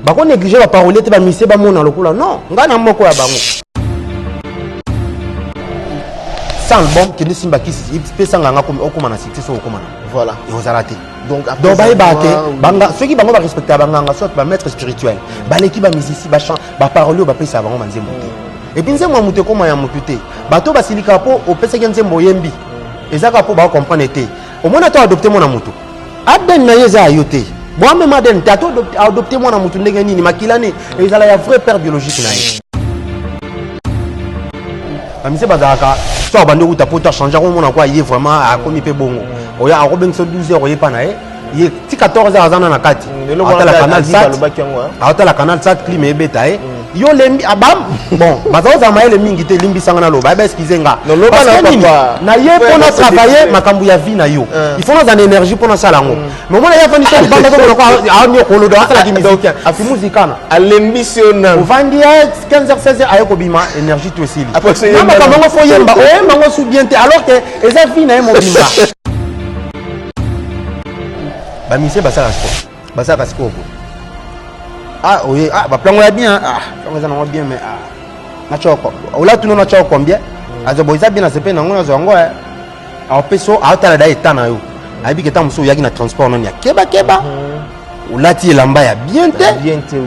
Bako négliger ba parolier te, ba musicien bamona lokola non, ngai na moko ya bango. Sans album, kende simba kisi, pesa nganga okoma na succès okoma na. Voilà. Ekozala te. Donc donc bayebaka ke banga soki bango barespectaka banganga soit bamaître spirituel baleki bamusicien bachan baparolier oyo bapesaka bango banzembo te. Et puis nzembo ya moto ekóma ya motu te. Bato basilikaka mpo opesaki nzembo oyembi, eza kaka mpo bakocomprendre te. Omoni ata adopte mwana motu, ADN na ye eza ya yo te. Boamema ADN te, ata adopte mwana motu ndenge nini, makila ne ezala ya vrai père biologique na ye. Bamise bazalaka so abandi okuta poto achange, akomona kwa ye vraiment akomi mpe bongo. Oya akobengisa 12 heures, oyepa na ye ye ti 14 heures aza na na kati, atala Canal Sat, aotala Canal Sat, clime ebeta ye. Yo lembi abam bon, baza kozala mayele mingi te. Limbisanga naloba, ayeba excuse nga nini na ye mpo na travailler makambo ya vie na yo. Il faut naza na énergie mpo nasala yango. Mais omona ye afandi so libanda, tomonako aonyokolodo asalaki musicien asimuzikana. Alembisi yo na ovandi ya 15 heures, 16 heures, aye kobima, énergie to esili na makambo yango. Faut yemba, oyemba yango su bien te, alors que eza vie na ye mobimba. Bamusicien basalaka sport, basalaka sikoyo boye. Ah oye, ah baplango ya bien, ah plango eza nango bien, mais ah natya olatuna, natya combien? Aza boye, eza bien, nasepe nango, nazwa yango. Aopesa, aotala da eta na yo, ayebi ke ntango mosusu oyaki na transport nani ya kebakeba, olati elamba ya bien te.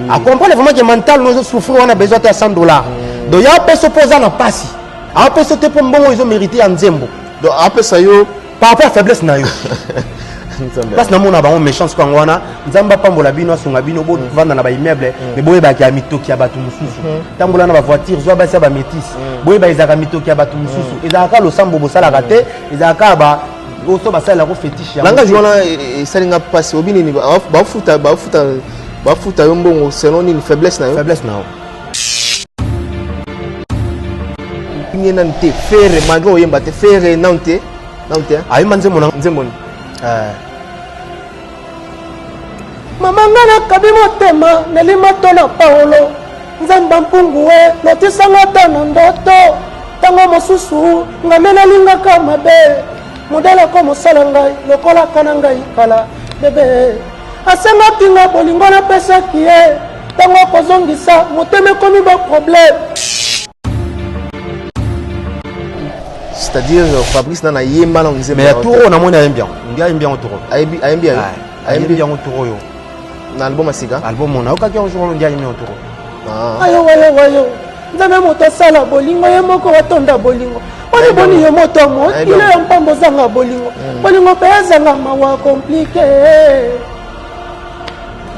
Acomprendre vraiment ke mental no ezosouffrir wana, besoin te ya 100 $. Donc ya apesa mpo oza na mpasi, aopesa te mpo mbongo ezomérite ya nzembo. Donc apesa yo par rapport à faiblesse na yo. Place namona bango méchant siko yango wana. Nzambe apambola bino, asunga bino, bovanda na baimmeuble, mais boyebaka ya mitoki ya bato mosusu. Tambola na bavoiture, zwa basi ya bamétis, boyeba ezalaka mitoki ya bato mosusu. Ezalaka losambo bosalaka te, ezalaka ba oso basalelako fétiche. Langage wana esalinga mpasi. Obi nini? Bafuta, bafuta, bafuta yo mbongo selon nini? Faiblesse na yo. Faiblesse na yo. Nge nanu te Ferre, malgré oyemba te, Ferre nanu te, nanu te. Ayemba nzembo na nzembo nini? Mama nga nakabi motema nelima to na Paolo, Nzambe mpungu e lotisanga ta na ndoto. Ntango mosusu nga nde nalingaka mabe, modele akomosala ngai lokolaka na ngai kala. Bebe asengaki nga bolingo, napesaki ye. Ntango akozongisa motema, ekomi baproblème. C'est-à-dire Fabrice nana yemba na nzembo. Mais tour oyo namoni ayembi yango, ngi ayembi yango tour. Ayembi, ayembi, ayembi yango tour oyo. Na album ya sika. Album oyo nayokaki yango jour oyo, ngi ayembi yango tour. Ayo wayo wayo, Nzambe moto asala bolingo, ye moko atonda bolingo. Boni boni yo moto mokili ya mpambo, ozanga bolingo, bolingo mpe ezanga mawa, compliqué.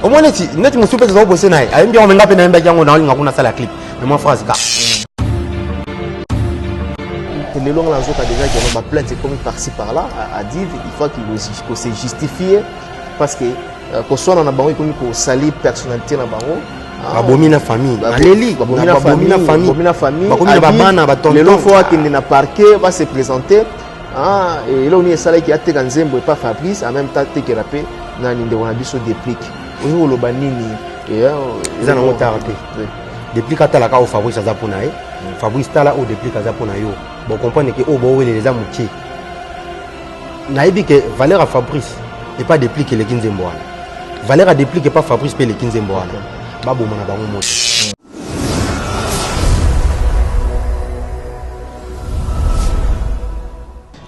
Omoni neti neti mosusu mpe toza kobose na ye, ayembi yango, me nga mpe nayembaki yango, naolinga kuna asala clip, mais mwa phrase ka. Lelo nga nazoka déjà ke baplainte ekomi par-ci par-là. Adiv, il faut qu'il se justifie parce que koswana na bango ekomi kosali personnalité na bango. Babomi na famille, baleli. Babomi na famille, babomi na famille. Bakomi na babana, batonton. Lelo faut akende na parquet, va se présenter. Eloko nini esalaki ateka nzembo epa Fabrice, en même temps atekela mpe nani, ndeko na biso Déplique? Oyo koloba nini? Eza nango tard te. Déplique atalaka oyo Fabrice aza mpona ye. Fabrice, tala oyo Déplique aza mpona yo, bocomprendre ke oyo bowelela eza mokie. Nayebi ke valeur ya Fabrice epa Déplique eleki nzembo wana, valeur ya Déplique epa Fabrice mpe eleki nzembo wana. Baboma na bango moto.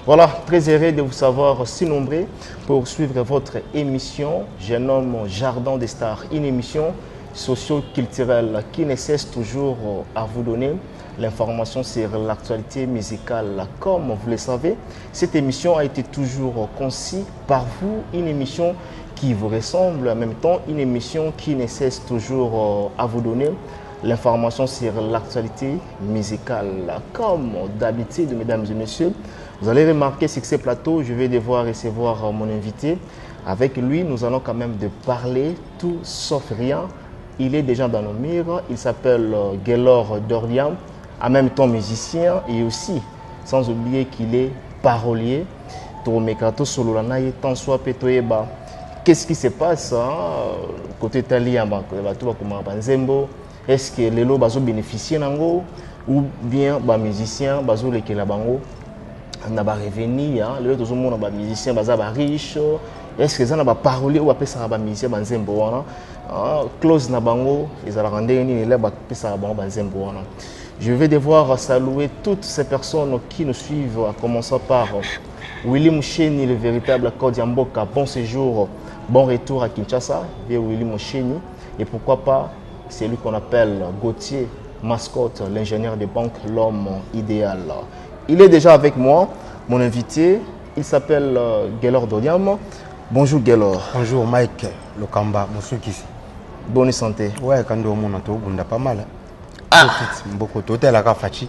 Voilà, très heureux de vous savoir si nombreux pour suivre votre émission Jeune homme Jardin des Stars, une émission socio-culturelle qui ne cesse toujours à vous donner l'information sur l'actualité musicale. Comme vous le savez, cette émission a été toujours conçue par vous, une émission qui vous ressemble, en même temps une émission qui ne cesse toujours à vous donner l'information sur l'actualité musicale. Comme d'habitude, mesdames et messieurs, vous allez remarquer sur ce plateau, je vais devoir recevoir mon invité. Avec lui, nous allons quand même de parler tout sauf rien. Il est déjà dans nos murs. Il s'appelle Gaylor Dorlian, en même temps musicien et aussi, sans oublier qu'il est parolier. Tokomeka tosolola na ye tant soit pe toyeba qu'est-ce qui se passe, hein, côté tali ya bato bakomaka banzembo. Est-ce que lelo bazo bénéficier nango ou bien bamusicien bazolekela bango na barevenu? Lelo tozomona bamusicien baza bariche. Est ce que eza na baparolier oyo bapesaka bamusicien banzembo wana? Ah, close na bango ezalaka ndenge nini la bapesaka bango banzembo wana. Je vais devoir saluer toutes ces personnes qui nous suivent, à commencer par Willy Moucheni, le véritable Kodiamboka. Bon séjour, bon retour à Kinshasa, vieux Willy Moucheni. Et pourquoi pas celui qu'on appelle Gauthier Mascotte, l'ingénieur de banque, l'homme idéal. Il est déjà avec moi, mon invité. Il s'appelle Guelor Dodiam. Bonjour Guelor. Bonjour Mike Lokamba, mosukisi. Bonne santé. Ouais, kandi omona tobunda pas mal. Ah. Mboko totelaka faci.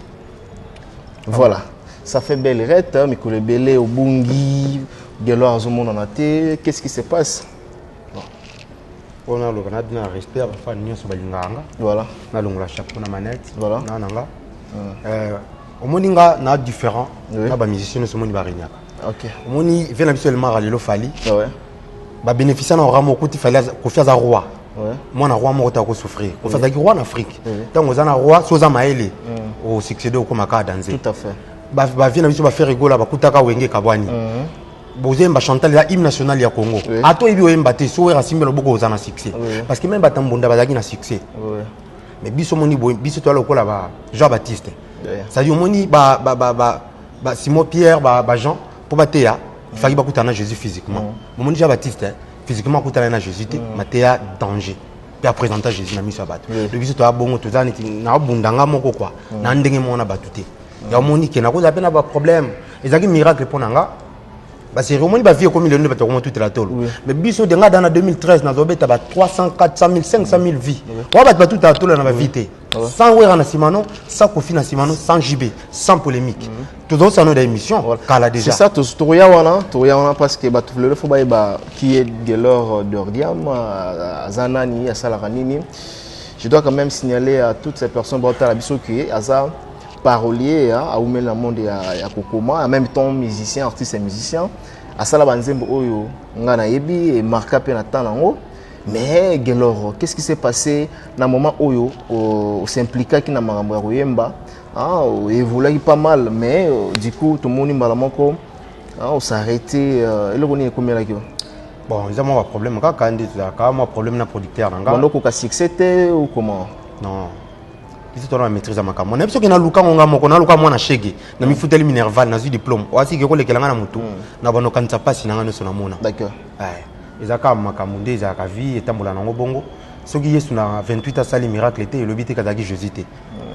Voilà. Ça fait belle rête, hein, mikolo ebele obungi, Guelor azomonana te. Qu'est-ce qui se passe? Mpo naloba na bino na respect ya bafani nyonso balingaka nga. Voilà. Nalongola chapeau na manette. Voilà. Na na nga. Omoni nga na différent na bamusicien nyonso omoni baregnaka. Omoni vie na biso elemaka lelo Fally. Babénéficia na ora moko ti Fally Kofi aza roi. Mwana roi moko te akosouffrir. Kofi azalaki roi na Afrique. Ntango oza na roi, so oza mayele, osuccéde, okóma kaka danze. Tout à fait. Bavie na biso baFerre Gola bakutaka Wenge kabwani. Bozoyemba Chantal, eza hymne national ya Congo. Ata oyebi oyemba te, so Wera asimbi loboko, oza na succès. Parce que même batambunda bazalaki na succès. Mais biso omoni boye, biso toya lokola ba Jean Baptiste. C'est-à-dire omoni ba Simon Pierre, ba Jean, mpo bateya ifaki bakutana na Jésus physiquement. Omoni Jean Baptiste, physiquement akutana na Jésus te, mateya danger mpe aprésenta Jésus na miso ya bato. Le biso toya bongo, toza neti naobundanga moko kua na ndenge moko na bato te. Ya omoni ke nakozala mpe na baproblème, ezalaki miracle mpo na nga. Basérie omoni bavie ekomi lelo nde bato bakoma tutela tolo. Mais biso de nga da na 2013 nazobeta ba 300, 400 000, 500 000 vues. Oya bato batutela tolo na bavie te, sans Wera na nsima no, sans Kofi na nsima no, sans JB, sans polémique. Tozosala no da émission kala déjà. C'est ça, tokoya wana, tokoya wana, parce que bato lelo fo bayeba qui est Guelor Dordiam, aza nani, asalaka nini. Je dois quand même signaler à toutes ces personnes baotala biso ke aza parolier, hein, aumeli na monde ya kokoma, en même temps musicien, artiste et musicien. Asala banzembo oyo nga nayebi emarka mpe na temps nango. Mais Guelor, qu'est-ce qui s'est passé na moment oyo os'impliquaki na makambo ya koyemba, hein, oévoluaki pas mal, mais du coup tomoni mbala moko, hein, osarrêté, eloko nini ekomelaki yo? Bon, eza mwa baproblème kaka nde tozalaka mwa problème na producteur na nga. Bando okoka succès te ou comment? Non, biso tona maîtrise ya makambo nayebi. Soki naluka ngo nga moko, naluka mwana shege na mifuteli minerval, nazwi diplôme, oasiki ekolekela nga na motu na banokanisa mpasi na nga nyonso namona. Eza kaka makambo nde ezalaka, vie etambola nango bongo. Soki Yesu na 28 asali miracle te, elobi te kazalaki Jésus te,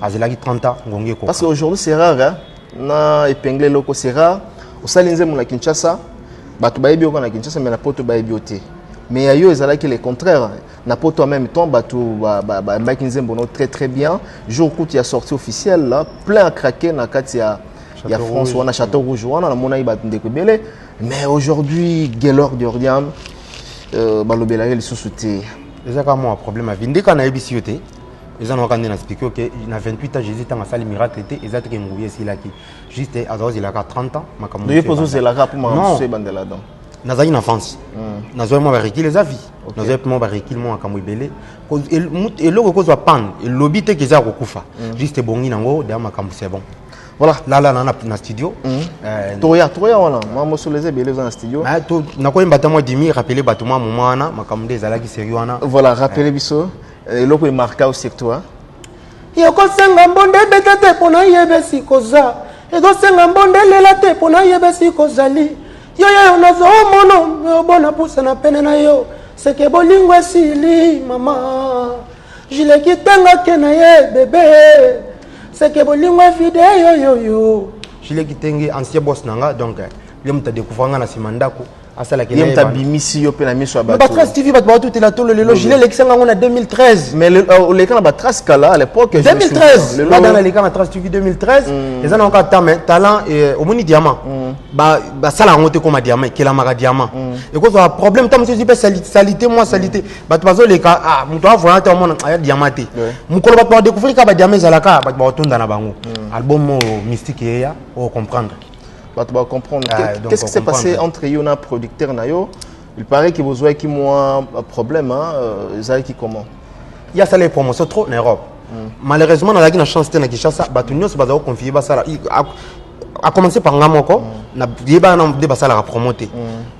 azelaki 30 ans ngongi ekoka. Parce qu'aujourd'hui c'est rare, hein? Na épingle eloko, c'est rare. Osali nzembo na Kinshasa, bato bayebi yo kaka na Kinshasa, mais na poto bayebi yo te. Mais ya yo ezalaki le contraire, na poto en même temps bato bayembaki nzembo no très très bien. Jour kutu ya sortie officielle là, plein à craquer na kati ya Château France Rouge. Wana Château Rouge wana namonaki bato ndeko ebele. Mais aujourd'hui Guelor Diordiam, balobelaki lisusu te. Eza kaka mwa problème ya vie nde kaka nayebisi yo te. Eza na kaka nde na expliqué oke na 28 ans Jésus ntango asali miracle te, eza teke nguya esilaki, juste azaozelaka 30 ans makambo yo mpo mosusu ozozelaka mpo makambo Non. mosusu ebandela donc. Nazalaki na France, nazwaki mwa barecul, eza vie. Nazwaki mwa barecul, mwa makambo ebele. Eloko ekozwa panne, elobi te ke eza ya kokufa, juste ebongi nango deya makambo, c'est bon. Lala na studio. Toya wana mwa mosolo eza ebele, oza na studio. Nakoyemba ata mwa dimi, rappeler bato mwa moment wana makambo nde ezalaki série wana. Voilà, rappelez biso eloko emarka o surtout, hein? Ekosenga mbonde ebeta te mpo nayeba esika oza, ekosenga mbonde elela te mpo nayeba esika ozali. Yo yoyo nazomona obona pusa na pene na yo, seke bolingo esili. Mama jileki tengake na ye bebe, seke bolingo evide yoyoyo. Gile Kitenge, ancien boss na nga, donc ye moto adécouvre nga na nsima ndako asalaki. Ye moto abimisi yo mpe na miso ya bato. Batrace TV, bato baotutela tolo lelo. Gile elekisanga yango na 2013. Mais oleka na batrace kala à l'époque, je me 2013. souviens. Bada naleka na Trace TV 2013. Eza na kaka ta, mais talent, omoni diamant, basala yango te koma diamant, ekelamaka diamant. Ekozwa problème ta mosusu mpe salité, mwa salité, bato bazoleka, ah, moto avoya te, omona aya diamant te. Mokolo bato badécouvrir kaka badiamant ezalaka, bato bakotonda na bango. Album oyo mystique eya, ocomprendre. Bato bacomprendre. Ah, donc Qu'est-ce qui s'est passé comprendre. entre yo na producteur na yo? Il paraît que bozwaki mwa problème, hein, ezalaki comment? Ye asala promotion trop na Europe. Malheureusement nazalaki na chance te. Na Kinshasa bato nyonso bazala koconfie basala, a commencé par nga moko, yebana na nde basalaka promo te.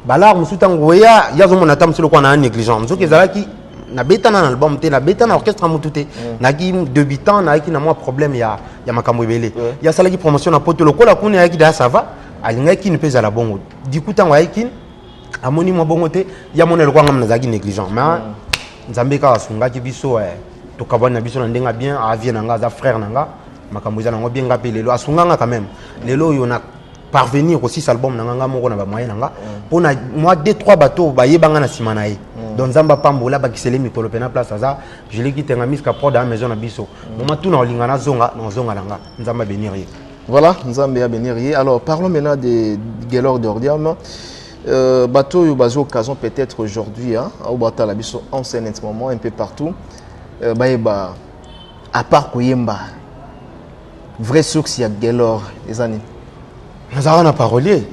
Balare mosusu ntango oya, ye azomona ata mosusu lokola na négligent, soki ezalaki Nabeta na album te, nabeta na orchestre ya motu te. Nayaki débutant, nayaki na mwa problème ya makambo ebele. Ye asalaki promotion na Poto. Lokola kuna ayaki daya, ça va, alingaki Kini mpe ezala bongo. Du coup, ntango ayaki Kini, amoni mwa bongo te, ya mona eloko ngam nazalaki négligent. Mais Nzambe kaka asungaki biso, tokabwani na biso na ndenge ya bien. Avie na nga, aza frère na nga, makambo eza nango bien. Nga mpe lelo asunganga quand même. Lelo oyo na parvenir kosisa album na nga, nga moko na bamoyen na nga, mpo na mwa deux trois bato bayebanga na nsima na ye. Donc Nzambe apambola, bakisele mikolo mpe na place aza. Jeliki Tenga Miska Prod ya maison na biso, moma tuna olinga nazonga, nazonga na nga. Nzambe abénir ye. Voilà, Nzambe a bénir ye. Alors, parlons maintenant de Guelor D'Ordiam. Bato oyo bazwi occasion peut-être aujourd'hui, hein, au batala biso en scène en ce moment un peu partout, bayeba, à part koyemba, vraie source ya Guelor eza nini? Nazalaka na parolier.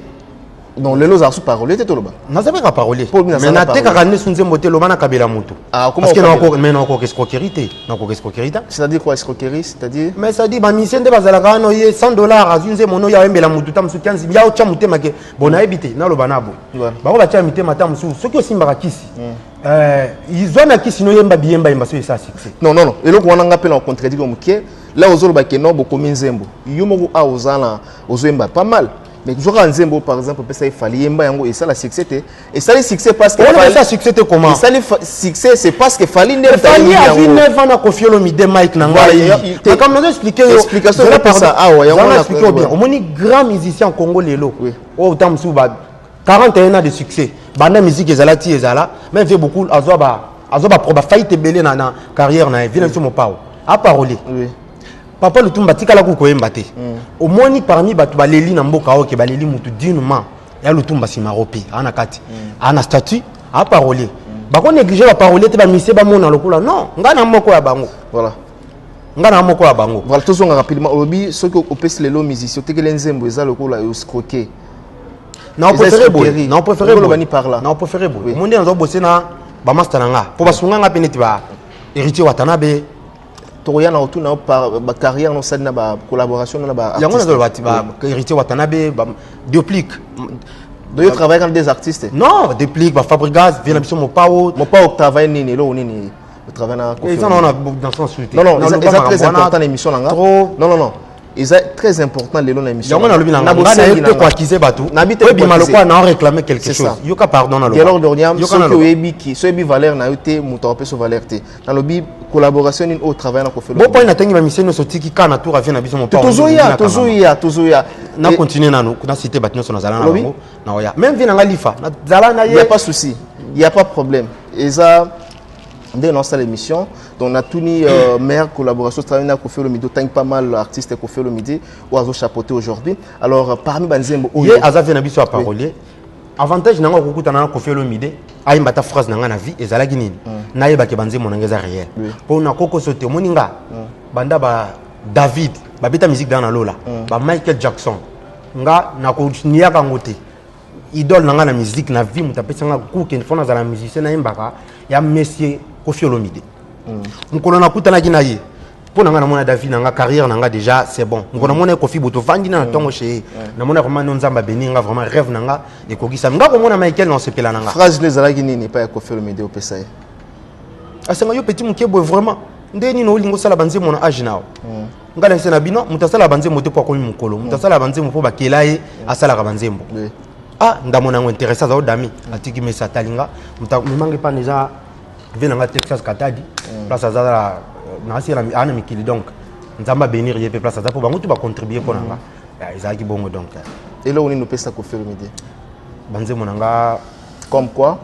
Donc lelo ozala su parolier te, toloba? Naza mpe ka parolier, mais natekaka nde su nzembo te. Loba nakabela motu. Ah, parce que mais nakoka escroquerie te, nakoka escroquerie te. C'est-à-dire quoi, escroquerie, c'est-à-dire? Mais c'est-à-dire bamusicien nde bazalaka wana, ye 100 $, azwi nzembo no, ya oyembela motu ta mosusu 15, ya otya motema ke bon, nayebi te, naloba na boye, bango batya mitema ta mosusu. Soki osimbaka kisi, zwa na kisi noyemba biyembayemba, soki esa succès. Non, non, non, eloko wana nga mpe na contredire moke. Là ozoloba ke non, bokomi nzembo yo moko, awa oza na ozoyemba pas mal, mais zwaka nzembo par exemple opesa ye Fally, yemba yango, esala succès te. Esali succès parce que esala succès te comment? Esali succès, c'est parce que Fally nde. Fally azwi 9 ans na Koffi Olomide. Mike na ngai, makambo nazo expliquer yo. Explication opesa awa yango na expliquer bien. Omoni grand musicien Congo lelo oyo, ta mosusu ba 41 ans de succès, banda musique ezala ti ezala, même vie beaucoup, azwa ba bafaite ebele na carrière na ye. Vie na biso Mopao aparolier. Papa Lutumba tikalaki koyemba te. Omoni parmi bato baleli na mboka oyo ke baleli mutu dignement ya Lutumba Simaro mpe aa na kati, aa na statut, aa parolier. Bako néglige baparolier te, bamusicien bamona lokola non, ngai na moko ya bango. Voilà. Ngai na moko ya bango. Voilà, tozonga rapidement. Olobi soki opesi lelo musicien, otekeli nzembo, eza lokola escroquer. Na préféré boye, na préféré boye par là. Na préféré boye. Omondi nazo bosser na bamaster na nga mpo basunga nga mpe neti ba Héritier Watanabe. Tokoya na otuna par bacarrière nosali na bacollaboration na ba Yango nazoloba ti ba Héritier Watanabe, Déplique. Donc yo travaille comme des artistes? Non, Déplique, ba Fabregas, vie na biso Mopao. Mopao travaille nini, eloko nini travaille na? Eza na dans sens te. Non, non, eza très important na émission na nga. Non, non, non, eza très important lelo na émission. Yango nalobi na nga nayebi te koaccuser bato oyebima lokola na réclamer quelque chose. Yoka, pardon, naloba. Guelor Doriam, soki oyebi ki soki oyebi valeur na yo te, moto akopesa valeur te. Nalobi collaboration nini oyo travaille na Koffi? Bo mpo natangi bamusicien nyonso, tiki ka na tour avie na biso. Tozoya, tozoya, tozoya. Na continue nanu na cité bato nyonso nazala na bango na oya, même vie na nga Lifa, nazala na ye. Y a pas souci, y a pas problème. Eza nde nasala émission. Donc natuni meilleure collaboration travaille na Koffi Olomide. Otangi pas mal artiste Koffi Olomide oyo azo chapeauter aujourd'hui. Alors parmi banzembo oyo ye aza vie na biso ya parolier, avantage nango akokutana na Koffi Olomide, ayemba ata phrase na ngai na vie ezalaki nini, nayebaki banzembo na ngai eza réel. Mpo na kokoso te, omoni nga banda ba David babeta musique dana na lola, ba Michael Jackson, nga nakoniyaka yango te. Idole na ngai na musique na vie, moto apesi nga kuke fo nazala musicien, nayembaka ya monsieur Koffi Olomide. Mokolo nakutanaki na ye, mpo na ngai namona David na nga, carrière na nga déjà c'est bon. Mokolo namona ye Koffi, boto ovandi na ntongo chez ye, namona vraiment no Nzambe abeni nga, vraiment rêve na nga ekokisami. Nga komona Michael na osepela na nga. Phrase no ezalaki nini epai ya Koffi Olomide opesa ye? Asenga yo petit moke boye, vraiment nde nini olingi osala banzembo na age na yo? Ngai nayebisa na bino, moto asalaka banzembo te mpo akomi mokolo. Moto asalaka banzembo mpo bakela ye asalaka banzembo. Ah, ndamo na yango intéressé, aza odami, atiki mesa, atalinga moto amemanga epana. Eza vie na nga Texas Katadi, place aza naasi aa na mikili. Donc Nzambe abénir ye mpe place aza, mpo bango tu bacontribue mpo na nga. Ezalaki bongo donc. Eloko nini opesa Koffi Olomide? Banzembo na nga. Comme quoi?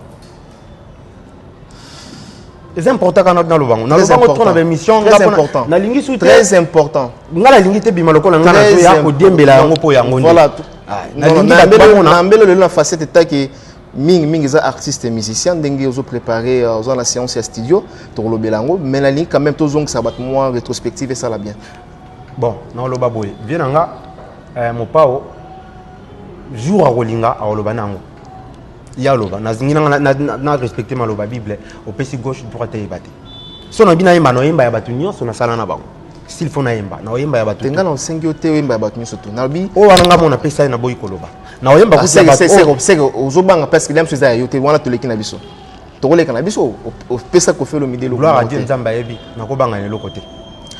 Eza important kaka naloba ngo, naloba ngo trop na baémission. Nalingi su Très important. Nga nalingi te bima lokola nga nazoya kodiembela yango mpo yango nde. Nalingi na mbelo lelo na facette etaki mingi mingi eza artiste musicien, ndenge ozoprépare, oza na séance ya studio, tokolobela yango. Mais nalingi quand même tozongisa bato mwa rétrospective, esala bien. Bon, naoloba boye, vie na nga Mopao, jour akolinga akoloba nango, ye aloba. Nazingi nanga na respecte maloba Bible, opesi gauche droite eyeba te. So na bino nayemba, naoyemba ya bato nyonso nasala na bango. S'il faut nayemba, naoyemba ya bato. Te, nga na osengi yo te oyemba ya bato nyonso to nalobi. Oyo wana nga mo napesa ye, naboyi koloba naoyemba. Ozobanga parce que liamso eza ya yo te, wana toleki na biso. Tokoleka na biso, opesa Koffi Olomide eloko Gloire à moko Dieu. Te. Nzambe ayebi, nakobanga na eloko te.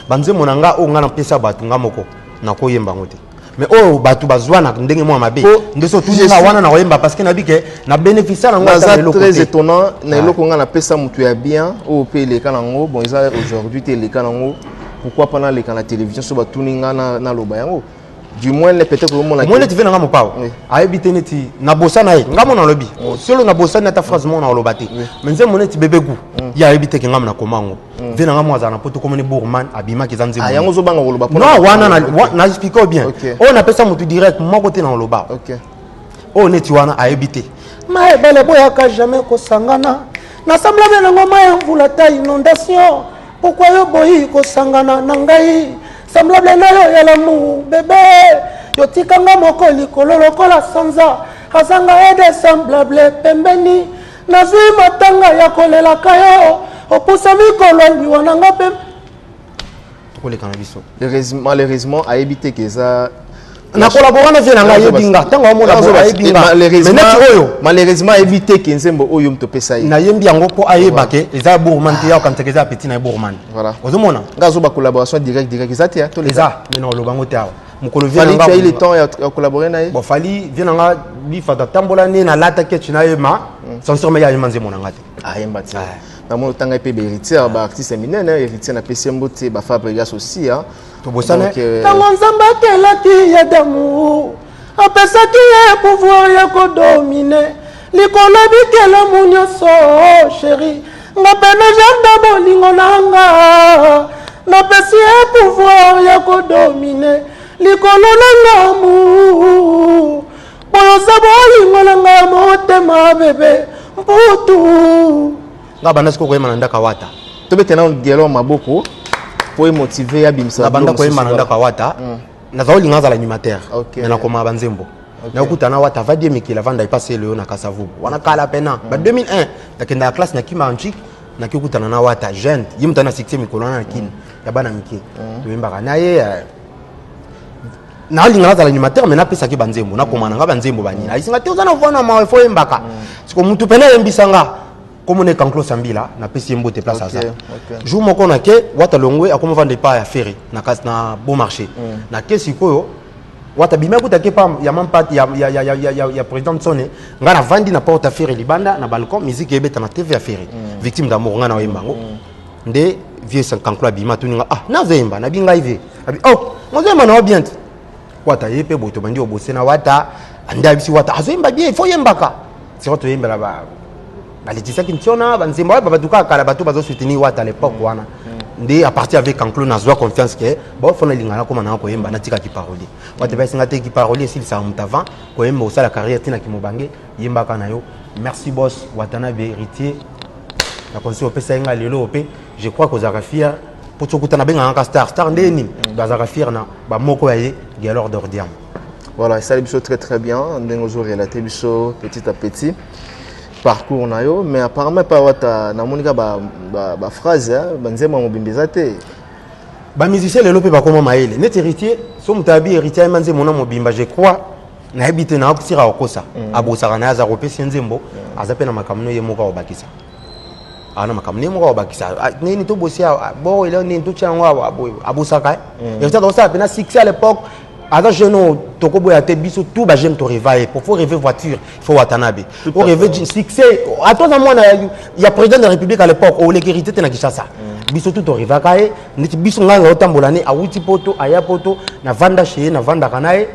Banzembo na nga oyo nga napesa bato, nga moko nakoyemba yango te, mais oyo bato bazwa na ndenge mwa mabe nde so tuni nga wana, nakoyemba parce que nayebi ke na bénéficie nango ata na Naza eloko très te. étonnant na Ah. eloko nga napesa moto ya bien oyo mpe eleka nango. Bon, eza aujourd'hui te, eleka nango. Pourquoi pas naleka na télévision so batuni nga naloba yango, du moins le peut-être omona. Moi neti ve na nga mopao ayebi te, neti nabosana ye, nga mo nalobi solo, nabosani ata phrase moko na koloba te, mais nzembo neti bebe gu, ye ayebi te ke nga mo nakoma yango. Ve na nga mo azala na poto, komoni Bourman abimaki, eza nzembo. Ah, yango ozobanga koloba mpona Non, wana na explique bien. Oyo napesa motu direct moko te na koloba. Oyo neti wana ayebi te. Ma ebele boyaka jamais kosangana na semblable nango, ma ya mvula ta inondation. Pourquoi yo boyi kosangana na ngai, semblable na yo ya l'amour? Bebe, yo tikanga moko likolo lokola sanza, azanga ede semblable pembeni. Nazwi matanga ya kolelaka yo, opusa mikolo liwa na nga mpe. Tokoleka na biso. Malheureusement ayebi te ke eza Na kolabora na vie na ngai, ayebi nga ntango amona boye, ayebi nga, mais neti oyo Malheureusement ayebi te ke nzembo oyo moto opesa ye. Nayembi yango mpo ayeba ke eza ya Bourman te, ya okanisaka eza ya petit na ye Bourman. Ozomona. Nga azoba collaboration direct direct eza te, toleka. Eza, mais na oloba yango te awa mokolo vie na Fally, nga. tu as eu le temps ya collaborer na ye? Bon, Fally vie na nga bifata tambola nde nalata ketch na ye, ma censure, me ye ayemba nzembo na nga te. Ayemba te. Namoni otanga mpe bahéritier, baartiste minene. Héritier, napesi ye mbote, baFabregas aussi, hein. Tobosana. Donc, Ntango Nzambe akelaki Adamu, apesaki ye pouvoir ya kodominer likolo bikelamu nyonso. Chéri, nga mpe na jardin bolingo na nga, napesi ye pouvoir ya kodominer likolo na ngamu. Boyo oza bolingo na nga ya motema, bebe mputu. Nga banda sikoyo koyemba na ndako ya Wata. Tobete nano dialogue maboko po emotive, abimisa. Na banda koyemba na ndako ya Wata, nazala olinga azala animateur, mais nakoma banzembo. Nakuta na Wata avandi ye mikili, avanda epasi eloyo na Kasavubu wana kala pena ba 2001. Nakendaka classe na kima antique, naki okutana na Wata jeune, ye moto ana succès mikolo wana na Kini ya bana mike. Toyembaka na ye, nalinga nazala animateur, mais napesaki banzembo, nakoma na nga banzembo banini. Ayisinga te, oza na voix na mawa, efo oyembaka. Siko mutu pene ayembisanga, komona Ekanklo Sambila, napesi ye mbote place aza. Jour moko nake, Wata longwe, akoma vanda epai ya Ferre na, na Beau Marché. Nake sikoyo, Wata bima kuta ke pa ya mampat ya président Nsone. Nga navandi na porte ya Ferre libanda na balcon, musique ebeta na TV ya Ferre, Victime d'amour, nga na oyemba yango. Nde vieux Kanklo abima, atuni nga: "Ah, nazoyemba?" Nabi: "Ngai vieux." Abi: "Oh, ngozoyemba na bien te." Wata ye mpe boye, tobandi obose na Wata. Ande ayebisi Wata azoyemba bien, il faut yembaka. Siko toyembela ba baletisaki ntiona banzembo oyo babato kaka kala, bato bazosoutenir Wata à l'époque wana. Nde à partir avec Kanklo nazwa confiance ke bon, fo nalinga nakóma nanga koyemba, natikaki parolier. Wata baesinga te, kiparolier esilisaka moto avant koyemba, osala carrière ntinaki mobange, yembaka na yo. Merci boss Watanabe Héritier na conseil opesa ye nga lelo mpe je crois kozalaka fier po sokuta nabengaka kaka star star nde nini, bazalaka fier na bamoko ya ye Gelor d'Ordiam. Voilà, esali biso très très bien ndenge ozorelate biso petit à petit parcours na yo. Mais apparemment pa Wata namoni ka baphrase, banzembo ya mobimba eza te. Bamusicien lelo mpe bakoma mayele neti Héritier. So moto abi Héritier ayemba nzembo na mobimba, je crois nayebi te, naakosira kokosa. Abosaka na ye, aza kopesa ye nzembo, aza mpe na makambo no ye moko akobakisa, aza na makambo nde moko akobakisa. Ah, nini tobosi awa bo elo nini totia yango awa boye, abosaka. Héritier akosala mpena succès à l'époque, aza jeune oyo tokoboya te. Biso tout bajeune torêva ye. Faut rêver voiture, il faut Watanabe orêve succès. Ata oza mwana ya président de la République à l'époque, oleki Héritier te na Kinshasa. Biso tout torêvaka ye. Neti biso, ngai nga otambola ne awuti poto, aya poto, navanda chez ye, navandaka na ye,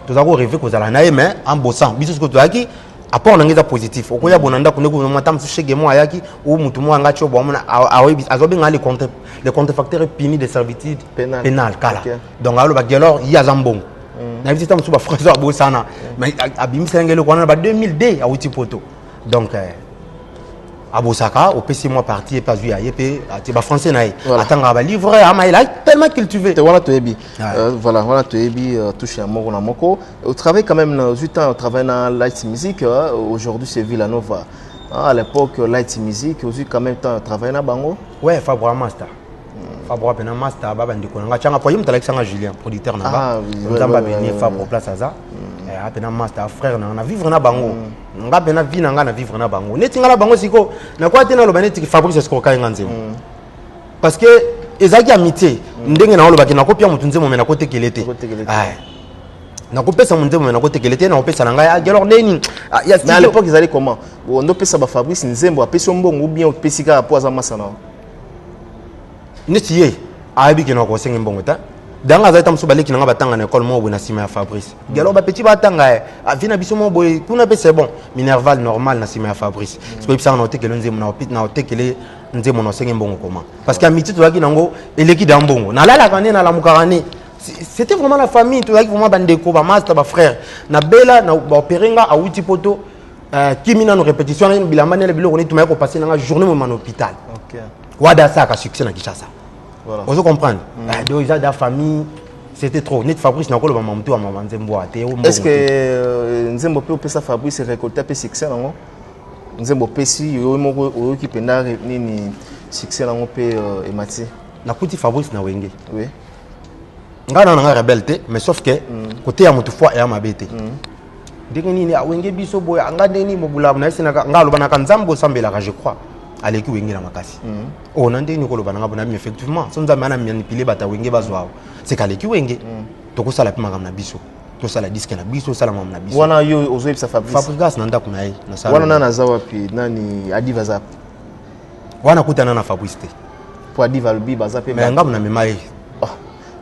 toza korêver kozala na ye. Mais en bossant, biso sikoyo tozalaki, apport na ngai eza positif. Okoya bona ndako ndeko ata mosusu shege mo ayaki o mutu mo anga ti obomona azobenga le contrefacteur puni de servitude Pénale. Pénale kala. Donc aloba Gelor ye aza mbongo, nayebi te ta mosusu baphrase oyo abosana, mais abimisaka ngai eloko wana na ba 2002, awuti poto. Donc abosaka, opesi mwa parti, ye mpe azwi ya ye mpe atie bafrançais na ye. Atangaka balivre, amayela, tellement cultivé. Te, wana toyebi. Ouais. Voilà, wana toyebi, touche ya moko na moko. Otravaille quand même na ozwi temps otravaille na Light Music, aujourd'hui c'est Villanova. Ah, à l'époque Light Music, ozwi quand même temps otravaille na bango. Ouais, Fabra Master. Fabro pena master ba bandeko na nga tianga po ye moto alakisa nga Julien producteur na nga. Ah, Nzambe abeni Fabro place aza. Eh, apena master frère na nga na vivre na bango. Nga pena vie na nga na vivre na bango. Neti nga na bango siko na kwa te na loba neti Fabrice escroka nga nzembo. Parce que ezalaki amitié ndenge na olobaki nakopia moto nzembo me nakotekele te. Nakotekele te. Ah. Nakopesa mo nzembo me nakotekele te nakopesa na ngai ah, alors ndeni ah, ya Mais à studio. l'époque ezali comment? Ondopesa ba Fabrice nzembo apesi yo mbongo ou bien opesi kaka po aza masa na yo? Neti ye ayebi ke na kosenga mbongo ta danga azali ta mosusu baleki na nga batanga na ekole moko boye na nsima ya Fabrice. Mm. Alors bapeti batanga ye avi na biso moko boye kuna mpe c'est bon minerval normal na nsima ya Fabrice. Mm. Soki oyebisaka na otekele nzembo na otekele nzembo na osenge mbongo koma parce que amitié tozalaki nango eleki da mbongo nalalaka nde nalamukaka nde. C'était vraiment la famille, tozalaki vraiment bandeko, bamaster, bafrère. Nabela na baopere nga awuti poto kimi nano répétition na bilamba nele biloko nini tumaya kopase nanga journée moma na hôpital. Ok. Wada asalaka succès na Kinshasa. Voilà. Ozo comprendre? Donc eza da famille, c'était trop. Net Fabrice nakoloba mamutu ya mama nzembo ate. Est-ce que nzembo mpe opesa Fabrice récolté mpe succès nango? Nzembo opesi yo moko oyoki mpenza nini succès nango mpe emati? Nakuti Fabrice na Wenge. Oui. Nga na nga rebelle te, mais sauf que côté ya mutu foi ya mabe te. Ndenge nini awenge biso boye nga ndenge nini mobula na esi nga aloba naka nzambe osambelaka je crois aleki Wenge na makasi. Oh na ndenge nini koloba nanga bona effectivement so nzambe ana manipuler bata Wenge bazwa c'est kaleki Wenge. Tokosala pe makambo na biso. Tosala disque na biso, tosala makambo na biso. Wana yo ozoyebisa Fabrice. Fabrice na ndako na ye na sala. Wana nani aza wapi? Nani Adiva aza? Wana kutana na Fabrice te. Po Adiva alobi baza pe Mais ngambo na mema ye. Oh.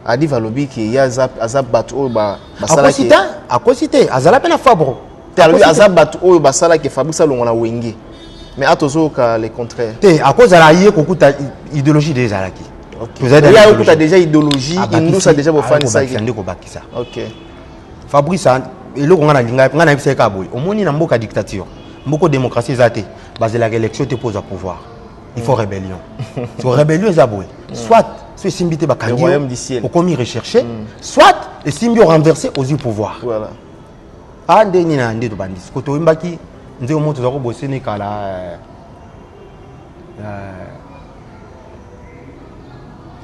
Adiva alobi ke ye aza bato oyo basalaki Akosi te, akosi te, azala pe na Fabro. Te, alobi aza bato oyo basalaki Fabrice alongwa na Wenge. Mais atozoka le contraire. Te, akozala ye kokuta idéologie de ezalaki. Tozali dans Ye akokuta déjà idéologie, indusa déjà bofanisaki. Abakisa nde kobakisa. Ok. Fabrice eloko nga nalinga nga nayebisa ye kaka boye. Omoni na mboka dictature, mboka démocratie eza te, bazelaka élection te mpo ozwa pouvoir. Il faut rébellion. So rébellion eza boye. Soit so esimbi te bakangi Le royaume du ciel. okomi recherché, soit esimbi orenversé ozwi pouvoir. Voilà. Ah nde nini na nde tobandi. Siko toyembaki nzembo moko toza kobosene kala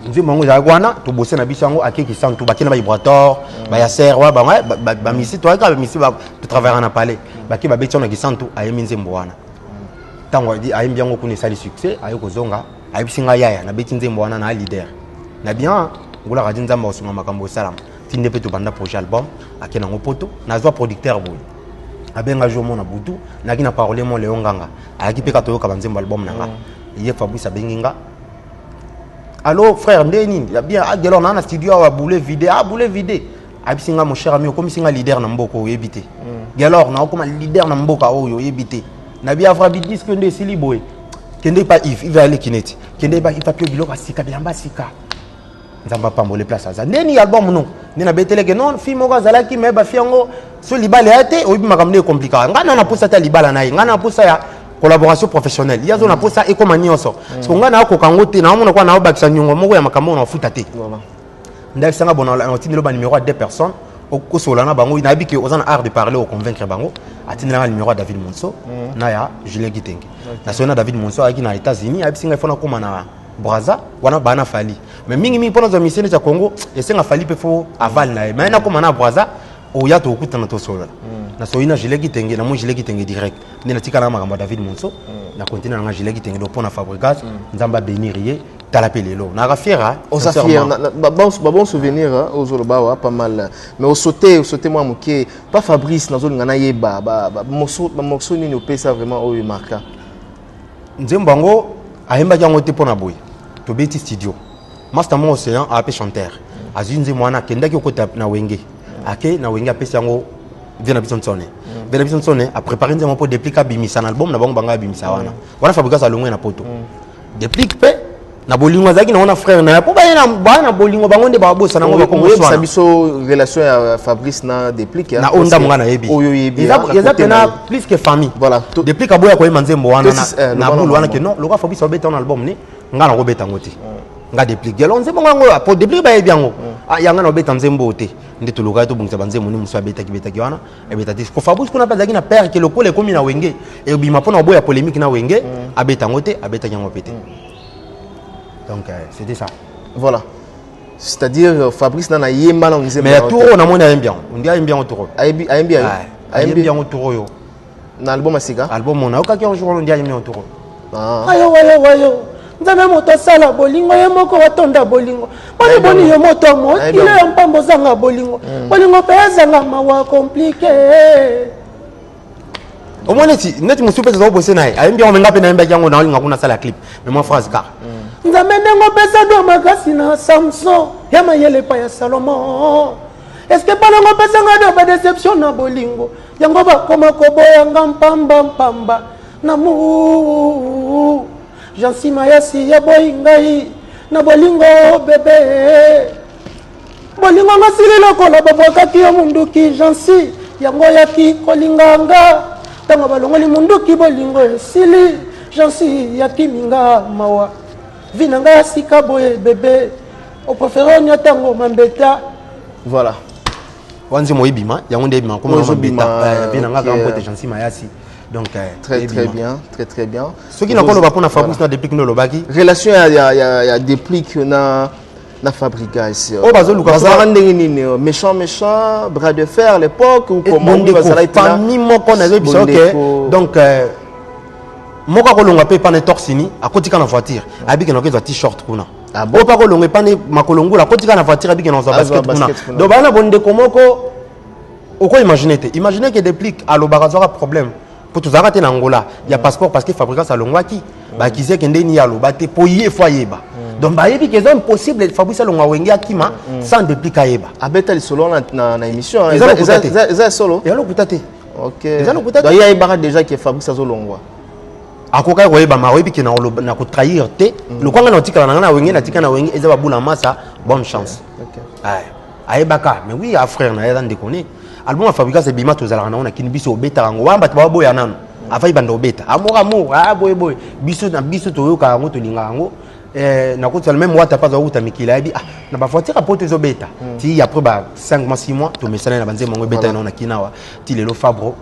nzembo yango ezalaki wana tobose na biso yango akeki santu bakei na baibrator bayaser wana bango bamisi toyaki kaka bamisi totravaillaka na palais bakei babeti yango na kisantu ayembi nzembo wana ntango ayembi yango kuna esali succès aye kozonga ayebisi ngai yaya nabeti nzembo wana na leader na bien ngulaka ti nzambe akosunga makambo esalama tinde mpe tobanda projet album ake nango poto nazwa producteur boye abenga jour mona butu nayaki na parole mo Léon Nganga ayaki mpe kaka toyoka banzembo album na nga ye Fabrice abengi nga allo frère nde nini ya bien ah gelor naa na studio awa boule vide ah boule vide ayebisi nga mon cher ami okomisi nga leader na mboka oyebi te. Gelor na okoma leader na mboka oyo oyebi te na bi avra bi disque nde esili boye kende pa Yves, Yves aleki neti kende pa Yves apio biloko asika bilamba asika nzambe apambole place aza ndeni album no nde nabeteleke non fille moko azalaki me bafi yango so libala ya te oyebi makambo nde ekomplikaka ngai na naposa te libala na ye ngai naposa ya collaboration professionnelle ye azo naposa ekoma nyonso parce que ngai nakoka yango te naomona kwa naobakisa nyongo moko ya makambo oyo nafuta te. Ndakisanga bon natindeli ba numéro ya deux personnes okosola na bango nayebi ke oza na art de parler oconvaincre bango atindelanga numéro ya David Monso na ya Julien Kitenge nasoli na David Monso ayaki na États-Unis ayebisi ngai fo nakóma na Brazza wana bana Fally mais mingimingi mpo nazwa mission neti ya Congo esenga Fally mpe fo aval na ye mais nakóma na Brazza oya tokokutana tosolola nasoli na Julien Kitenge namoni Julien Kitenge direct nde natikala na makambo ya David Monso na continue nanga Julien Kitenge donc mpo na Fabregas nzambe abénir ye tala mpe lelo naka fier hein, Oza sincèrement. fier ba bon souvenir hein, ozoloba awa pas mal mais osote mwa moke pa Fabrice nazolinga nayeba ba morceau nini opesa vraiment oyo emarka. Nzembo yango ayembaki yango te mpo na boye tobeti studio master moko océan ape chanteur azwi nzembo wana akendaki okota na Wenge ake na Wenge apesi yango vie na biso nsone vie na biso nsone aprépare nzembo mpo Déplique abimisa na album na bango bango abimisa wana wana Fabrice alongwe na poto Déplique mpe na bolingo azalaki nango na frère na ye mpo baye na baya na bolingo bango nde babosana yango oyebisa bakongoswana biso relation ya Fabrice na Déplique na oyo ndambo nga nayebi oyo oyebi eza pena plus que famille. Voilà. Déplique aboya koyemba nzembo wana na na bulu wana ke non lokola Fabrice abeta wana album ni nga nakobeta yango te nga Déplique alors nzembo ngo yango po Déplique bayebi yango ah yanga na obeta nzembo te nde tolukaki tobongisa banzembo ni mosu abetaki betaki wana ebeta te ko Fabrice kuna mpe azalaki na père ke lokola ekomi na Wenge ebima mpona oboya polémique na Wenge abeta yango te abetaki yango mpe te. Donc c'était ça. Voilà, c'est-à-dire Fabrice nana ayemba na nzembo. Mais ya tour oyo namoni ayembi yango, ondi ayembi yango tour oyo. Ayembi yayo? Ayembi yango tour oyo. Na album ya sika? Album oyo nayokaki yango jour wana, ondi ayembi yango tour oyo. Ah. Ayo ayo ayo, Nzambe moto asala bolingo, ye moko atonda bolingo. Boni boni yo moto mokili ya mpambo ozanga bolingo, bolingo mpe ezanga mawa, compliqué. Omoni neti neti mosusu mpe toza kobose na ye, ayembi yango, me nga mpe nayembaki yango, naolinga kuna asala clip, mais mwa phrase kaka. Nzambe ndenge opesa do makasi na Samson ya mayele epai ya Salomon, eske mpanango opesanga do badéception na bolingo, yango bakoma koboyanga mpamba mpamba na mu Jansi Mayasi yaboyi ngai na bolingo bebe. Bolingo nga sili lokola babwakaki yo munduki, Jansi yango oyaki kolinga nga, ntango balongoli munduki bolingo esili, Jansi yakimi nga, mawa vi na ngai ya sika boye bebe, opréféré onya ntango mambeta. Voilà. Wana nzembo ebima, yango nde ebima. Oyo Komona ezobima, mambeta vi na nga kaka ok. mpote Jansi Mayasi, donc Très ebima. très bien, très très bien. Soki nakoloba mpona Fabrice na Deplick nde olobaki. Relation ya Deplick na Fabrigas. Oyo bazoluka bazalaka ndenge nini? Méchant méchant, bras de fer à l'époque ou comment? Bondeko, bazalaki tina- famille moko nazoyebisa oke. Bondeko. Donc moko akolongwa mpe epana torsini, akotika na voiture, ayebiki na okezwa t-shirt kuna. Ah bon? Oyo mpe akolongwa epane makolo ngula, akotika na voiture, ayebiki na kozwa Azwa basket kuna. basket kuna. Donc baa na bondeko moko okoimagine te. Imagine ke Deplick alobaka azwaka problème po tozalaka te na Angola ya passeport, parce que Fabrigas alongwaki, bakizi eke ndeni ye aloba te po ye fo ayeba. Donc bayebi ke eza impossible Fabrice alongwa Wenge akima sans Deplick ayeba. Abeta lisolo na émission, hein. Eza lokuta te. Eza solo. Eza lokuta te. Ok. Eza lokuta te. Donc ye ayebaka déjà ke Fabrice azolongwa. Akokaki koyeba, ma oyebi ke na kotrahir te lokwanga na otikala na ngai na Wenge, natika na Wenge, eza babula masa, bonne chance. Ok. Aye, ayebaka, mais oui, a frère na ye aza ndeko ne. Album ya Fabrigas ebima, tozalaka nango na kini, biso obetaka yango wana, bato baboya nano afai banda obeta amour amour, ah, boye boye, biso na biso toyokaka yango, tolingaka yango. Nakotala même wata mpe azwa kuta mikili, ayebi, ah, na bavoiture ya poto ezobeta ti après ba 5 mois, 6 mois, tomesana na banzembo yango ebeta nango na kini awa ti lelo. Fabro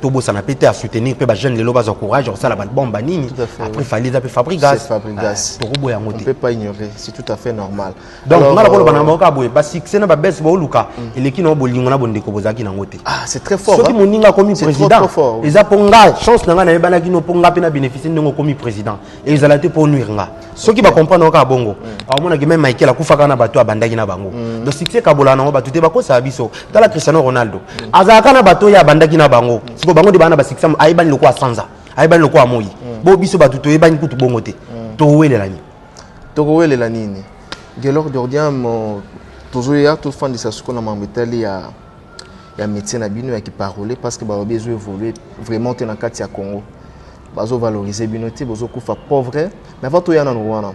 tobosana mpe te asoutenir mpe bajeune lelo bazwa courage ya kosala baalbum banini. Tout à fait, Après oui. Fally eza mpe Fabrigas. C'est Fabregas. Tokoboya yango On te. peut pas ignorer, c'est tout à fait normal. Donc Alors, nga nakoloba na bango kaka boye, basuccès na babese baoluka eleki na bolingo na bondeko bozalaki nango te. Ah, c'est très fort. Soki hein. moninga akomi C'est trop, président, trop fort, oui. eza mpo nga chance na ngai nayebanaki no, mpo nga mpe na bénéficie ndenge okomi président, ezala te mpo nuire nga. Soki bacomprendre ngo kaka bongo, aomonaki même Michael akufaka na bato abandaki na bango. Donc succès ekabolaka nango bato te, bakosaka biso. Tala Cristiano Ronaldo, azalaka na bato oyo abandaki na bango, siko bango nde baa na basuccès, ayebani lokola sanza, ayebani lokola moi. Bo biso bato toyebani kutu bongo te, towelela nini? Tokowelela nini? Gelor Dordiam, tozoya tofandisa sikoyo na mambo etali ya métier na bino ya kiparole, parce que balobi ezo évolue vraiment te na kati ya Congo, bazovalorize bino te, bozokufa pauvre. Mais avant toya nano wana,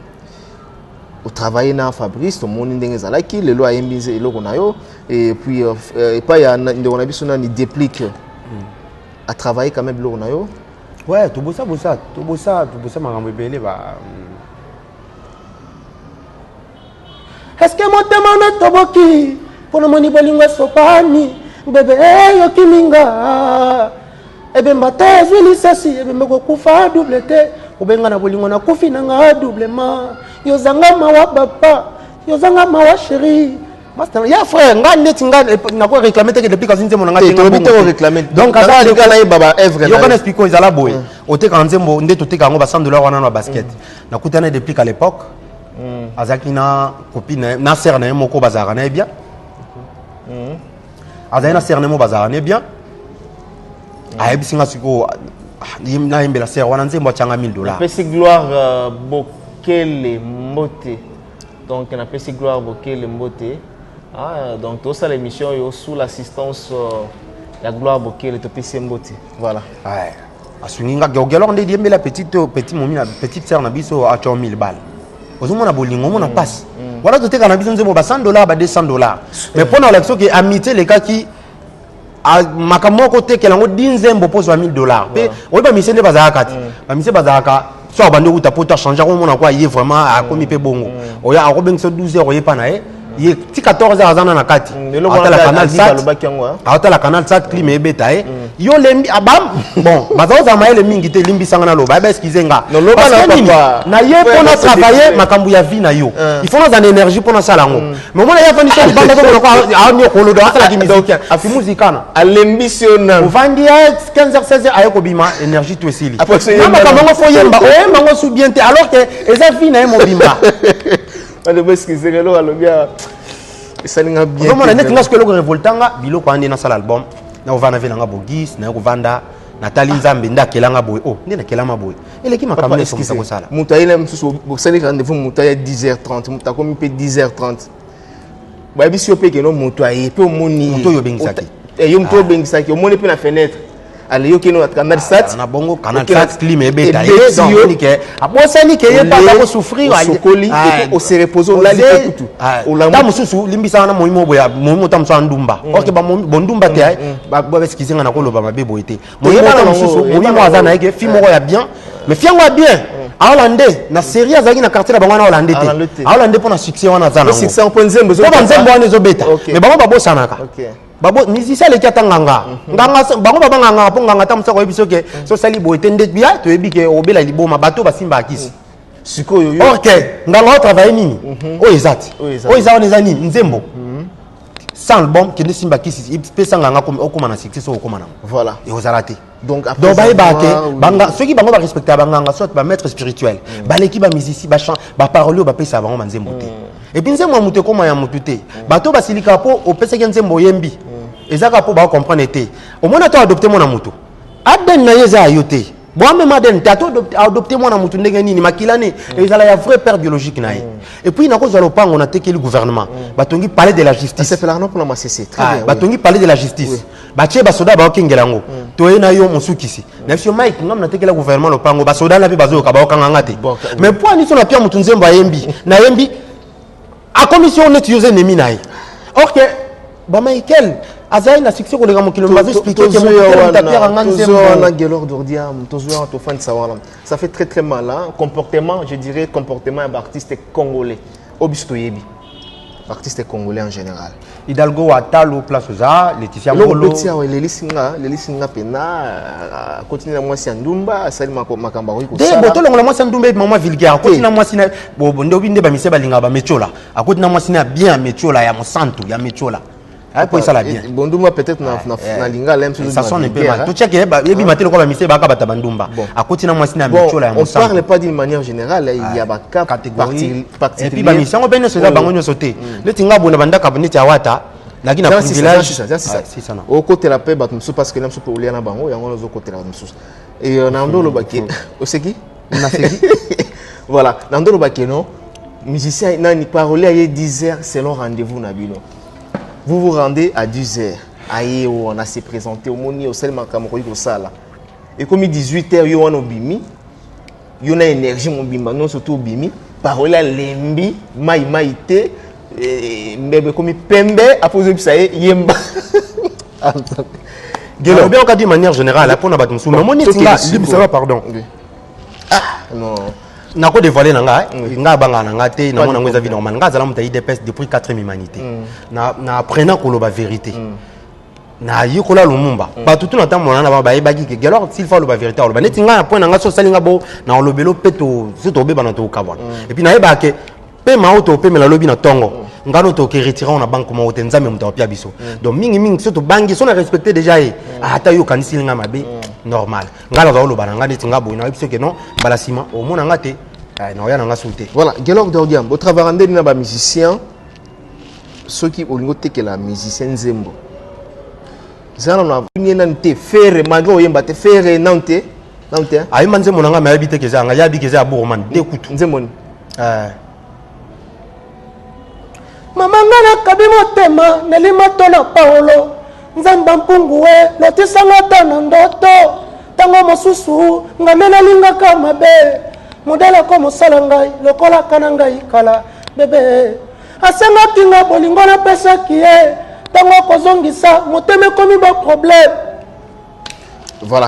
otravaille na Fabrice, tomoni ndenge ezalaki, lelo ayembi eloko na yo, et puis epai ya ndeko na biso nani, Déplique, atravaille quand même biloko na yo. Ouais, tobosa bosa, tobosa tobosa makambo ebele ba. Eske motema natoboki mpo namoni bolingo esopani bebe, eyoki minga ebemba te, ezwi lisasi ebemba kokufa double te, obenga na bolingo nakufi nanga doublement, yozanga mawa papa, yozanga mawa chéri. Basta, ya frère nga neti nga nako réclamer te ke depuis kazi nzembo na nga Te, te, nga tolobi te mbongo te. koréclamer. Donc Nanga aza linga nayeba ba œuvre na yoka ye. na explique oyo ezala boye, otekaka nzembo nde toteka yango ba 100 $ wana na basket. Nakutana depuis qu'à l'époque azalaki na copine na ye, na sœur na ye moko bazalaka na ye bien, azalaki na sœur na ye moko bazalaka na ye bien. Ayebisi nga sikoyo, ah, nayembela sœur wana nzembo, atianga 1000 $. Napesi Gloire Bokele mbote. Donc napesi Gloire Bokele mbote. Ah, donc tosala émission oyo sous l'assistance ya Gloire Bokele, topesi ye mbote. Voilà. Ouais. Asungi nga Gelor nde yembela petite petit momi na petite sœur na biso, atya 1000 balles. Ozomona bolingo, omona mpasi wana, toteka na biso nzembo ba 100 $ ba 200 $, mais mpo na olakisa soki amitié elekaki makambo moko, otekela yango di nzembo mpo ozwa 1000 $. Mpe oyebi bamisie nde bazalaka te, bamisie bazalaka so abandi okuta po to achange, akomona kwa ye vraiment akomi mpe bongo, oya akobengisa 12 heures, oyepa na ye ye ti 14 heures, aza na kati Eloko aotala wana Canal Adiba Sat. alobaki yango, hein? Aotala Canal Sat, clime ebeta ye. Yo lembi aba bon, baza kozala mayele mingi te, limbisanga na loba, ba excuse nga. Non, loba Parce na que nini? papa. Na ye Ouais, mpo na ouais, travailler c'est makambo ya vie na yo. Il faut naza na énergie mpo nasala yango. Mais omona ye afandi so libanda komona aoni okolodo asalaki musicien. Afi musikana. Alembisi yo nanu. Ovandi ya 15h 16h, aye kobima, énergie to esili. Après, so Na yemba makambo na- yango fo yemba, oyemba yango su bien te, alors que eza vie na ye mobimba. Bandeko, excuse, eloko alobi esalinga bien. Ozomona neti nga soki eloko revoltanga biloko wana, nde nasala album, nakovanda ve nanga bogis, naye kovanda, natali Nzambe nde akelanga boye, o nde nakelama boye, eleki makambo nyonso moto akosala. Moto ayela mosusu, bosali rendez-vous, moto aya 10h30, moto akomi mpe 10h30, bayebisi yo mpe keno moto aye mpe omoni ye. Moto oyo obengisaki. Yo moto oyo obengisaki, omoni mpe na fenêtre, ale yo keno na Canal Sat. Na bongo Canal Okena- Sat, clim ebeta ye. Ebeti Donc yo. omoni ke abosani ke ye mpe aza kosouffrir. Osokoli, et puis ose repose, olali mpe kutu. Olamu- Ta mosusu limbisaka na moyimo boye, moyimo ta mosusu andumba, or ke bondumba te, baexcuse nga na koloba mabe boye te. Moyimo Oyebana ta nango, mosusu oyebana moyimo aza nango. na ye ke fi moko ya bien, mais fi yango ya bien aolande na série, azalaki na quartier na bango wana, aolande Aolande te, te. aolande mpo na succès wana aza nango. Succès mpo nzembo mpo banzembo wana ezobeta. Mais bango babosanaka. Babo musicien aleki ata nganga nganga bango babanganga mpo nganga ata mosusu akoyebi soki so osali boye te, nde bia toyebi ke obela liboma, bato basimbaka kisi. Sikoyo yo Or ke nganga otravaille nini oyo eza te? Oyo eza. Oyo eza wana eza nini? Nzembo sans album, kende simba kisi, pesa nganga, okóma na succès soki okóma nango. Ekozala te. Donc, après Donc bayebaka ke avoir, oui. banga soki bango barespectaka banganga, soit bamaître spirituel, baleki bamusicien, baparole oyo bapesaka bango banzembo te. Et puis nzembo ya moto ekóma ya motu te. Bato basilikaka mpo opesaki nzembo, oyembi, eza kaka mpo bacomprendre te. Omoni ata adopte mwana motu, ADN na ye eza ya yo te. Boamema ADN te, ata adopte mwana motu ndenge nini, makila ne ezala ya vrai père biologique na ye. Et puis nakozwa lopango, natekeli gouvernement, batongi palais de la justice. Asepelaka no mpona masese, très Ah, bien, oui. batongi palais de la justice, batie basoda baokengela yango, toye na yo mosukisi na biso Mike, ngam natekela gouvernement lopango, basoda na mpe bazoyoka, baokanga nga te. Bon, Mais po ani so napia motu nzembo, ayembi, nayembi, akomisi yo neti yo oza ennemi na ye, or ke bamichael azali na succès koleka mokili, bazoexpliquer ke moto apiaka nga nzembo. Wana Gelor Dordiam, tozoya wana, tofandisa wana. Ça fait très très mal, hein? Comportement, je dirais comportement ya baartiste congolais oyo biso toyebi, artiste congolais en général. Hidalgo Watalo, place oza, Laetitia Eloko Ngolo. beti awa elelisi nga, elelisi nga mpena. Akotini na mwasi ya ndumba, asali makambo akoki Te. kosala. Botolongola mwasi ya ndumba, ebi mama vulgaire akoti na mwasi na nde obi nde bamise balingaka bametiola, akoti na mwasi na ya bien, ya metiola, ya mosantu, ya metiola po esala bien. Bondumba peut-être na lingala ye mosusu. Ça sonne un peu mal. Totiaki yebima te lokola bamise baka bata bandumba. Akoti na mwasi na ya Bon, metiola, ya on mosantu. parle pas d'une manière générale, il y a ba cas Catégorie et puis particulier. Bamisi yango mpe nyonso eza bango nyonso te. Neti nga boye na bandaka neti awata naki na privilège. Ah, sisa na. Okotela mpe bato mosusu parce que na mosusu mpe olia na bango, yango wana ozokotela bato mosusu. Et na ndo olobaki, oseki. Naseki. Voilà, na ndo olobaki no musicien nani, parolier aye 10 heures selon rendez-vous na bino, vous vous rendez à 10 heures, aye wana se présenter, omoni, osali makambo okoki kosala, ekomi 18 heures, yo wana obimi, yo na énergie mobimba nyonso to obimi, parole alembi mai mai te, mbebe ekomi pembe, apo ozobisa ye yemba. Gelo bien oka d'une manière générale mpona bato mosusu, mais omoni neti nga, limbisanga, pardon. Oui. Ah non. Nako dévoile na nga, nga abangaka na nga te, namona yango eza vie normale. Nga azala moto ya UDPS depuis 4e humanité, na apprenant koloba vérité, nayekola Lumumba. Bato tu na ntango na bango bayebaki ke alors s'il faut aloba vérité, aloba. Neti ngai na point na ngai, so osali nga bo na olobelo mpe so tobebana, tokabwana. Et puis nayebaka ke pema oyo topemela lobi na ntongo, ngano toke retirer na banque moko te, Nzambe moto apia biso. Donc mingimingi so tobangi, so na respecte déjà ye, ata yo okanisili nga mabe, normal, ngai naza oloba na ngai neti nga boye, nayebi soki non, mbala nsima omona nga te, naoya na nga su te. Voilà, Gelor Dordiam, botravaillaka ndeni na bamusicien? Soki olingi otekela musicien nzembo, eza nano na nani te, Ferre, malgré oyemba te, Ferre nanu te, nanu te, hein? Ayemba nzembo na ngai, me ayebi te ke eza ya ngai, yabi ke eza ya Bourman de kutu. Nzembo nini? Mama nga nakabi motema nelima to na Paolo, Nzambe mpungu we lotisanga ata na ndoto. Ntango mosusu nga nde nalingaka mabe, modele ako mosala ngai lokolaka na ngai kala. Bebe asengaki nga bolingo, napesaki ye, ntango akozongisa motema ekomi baproblème.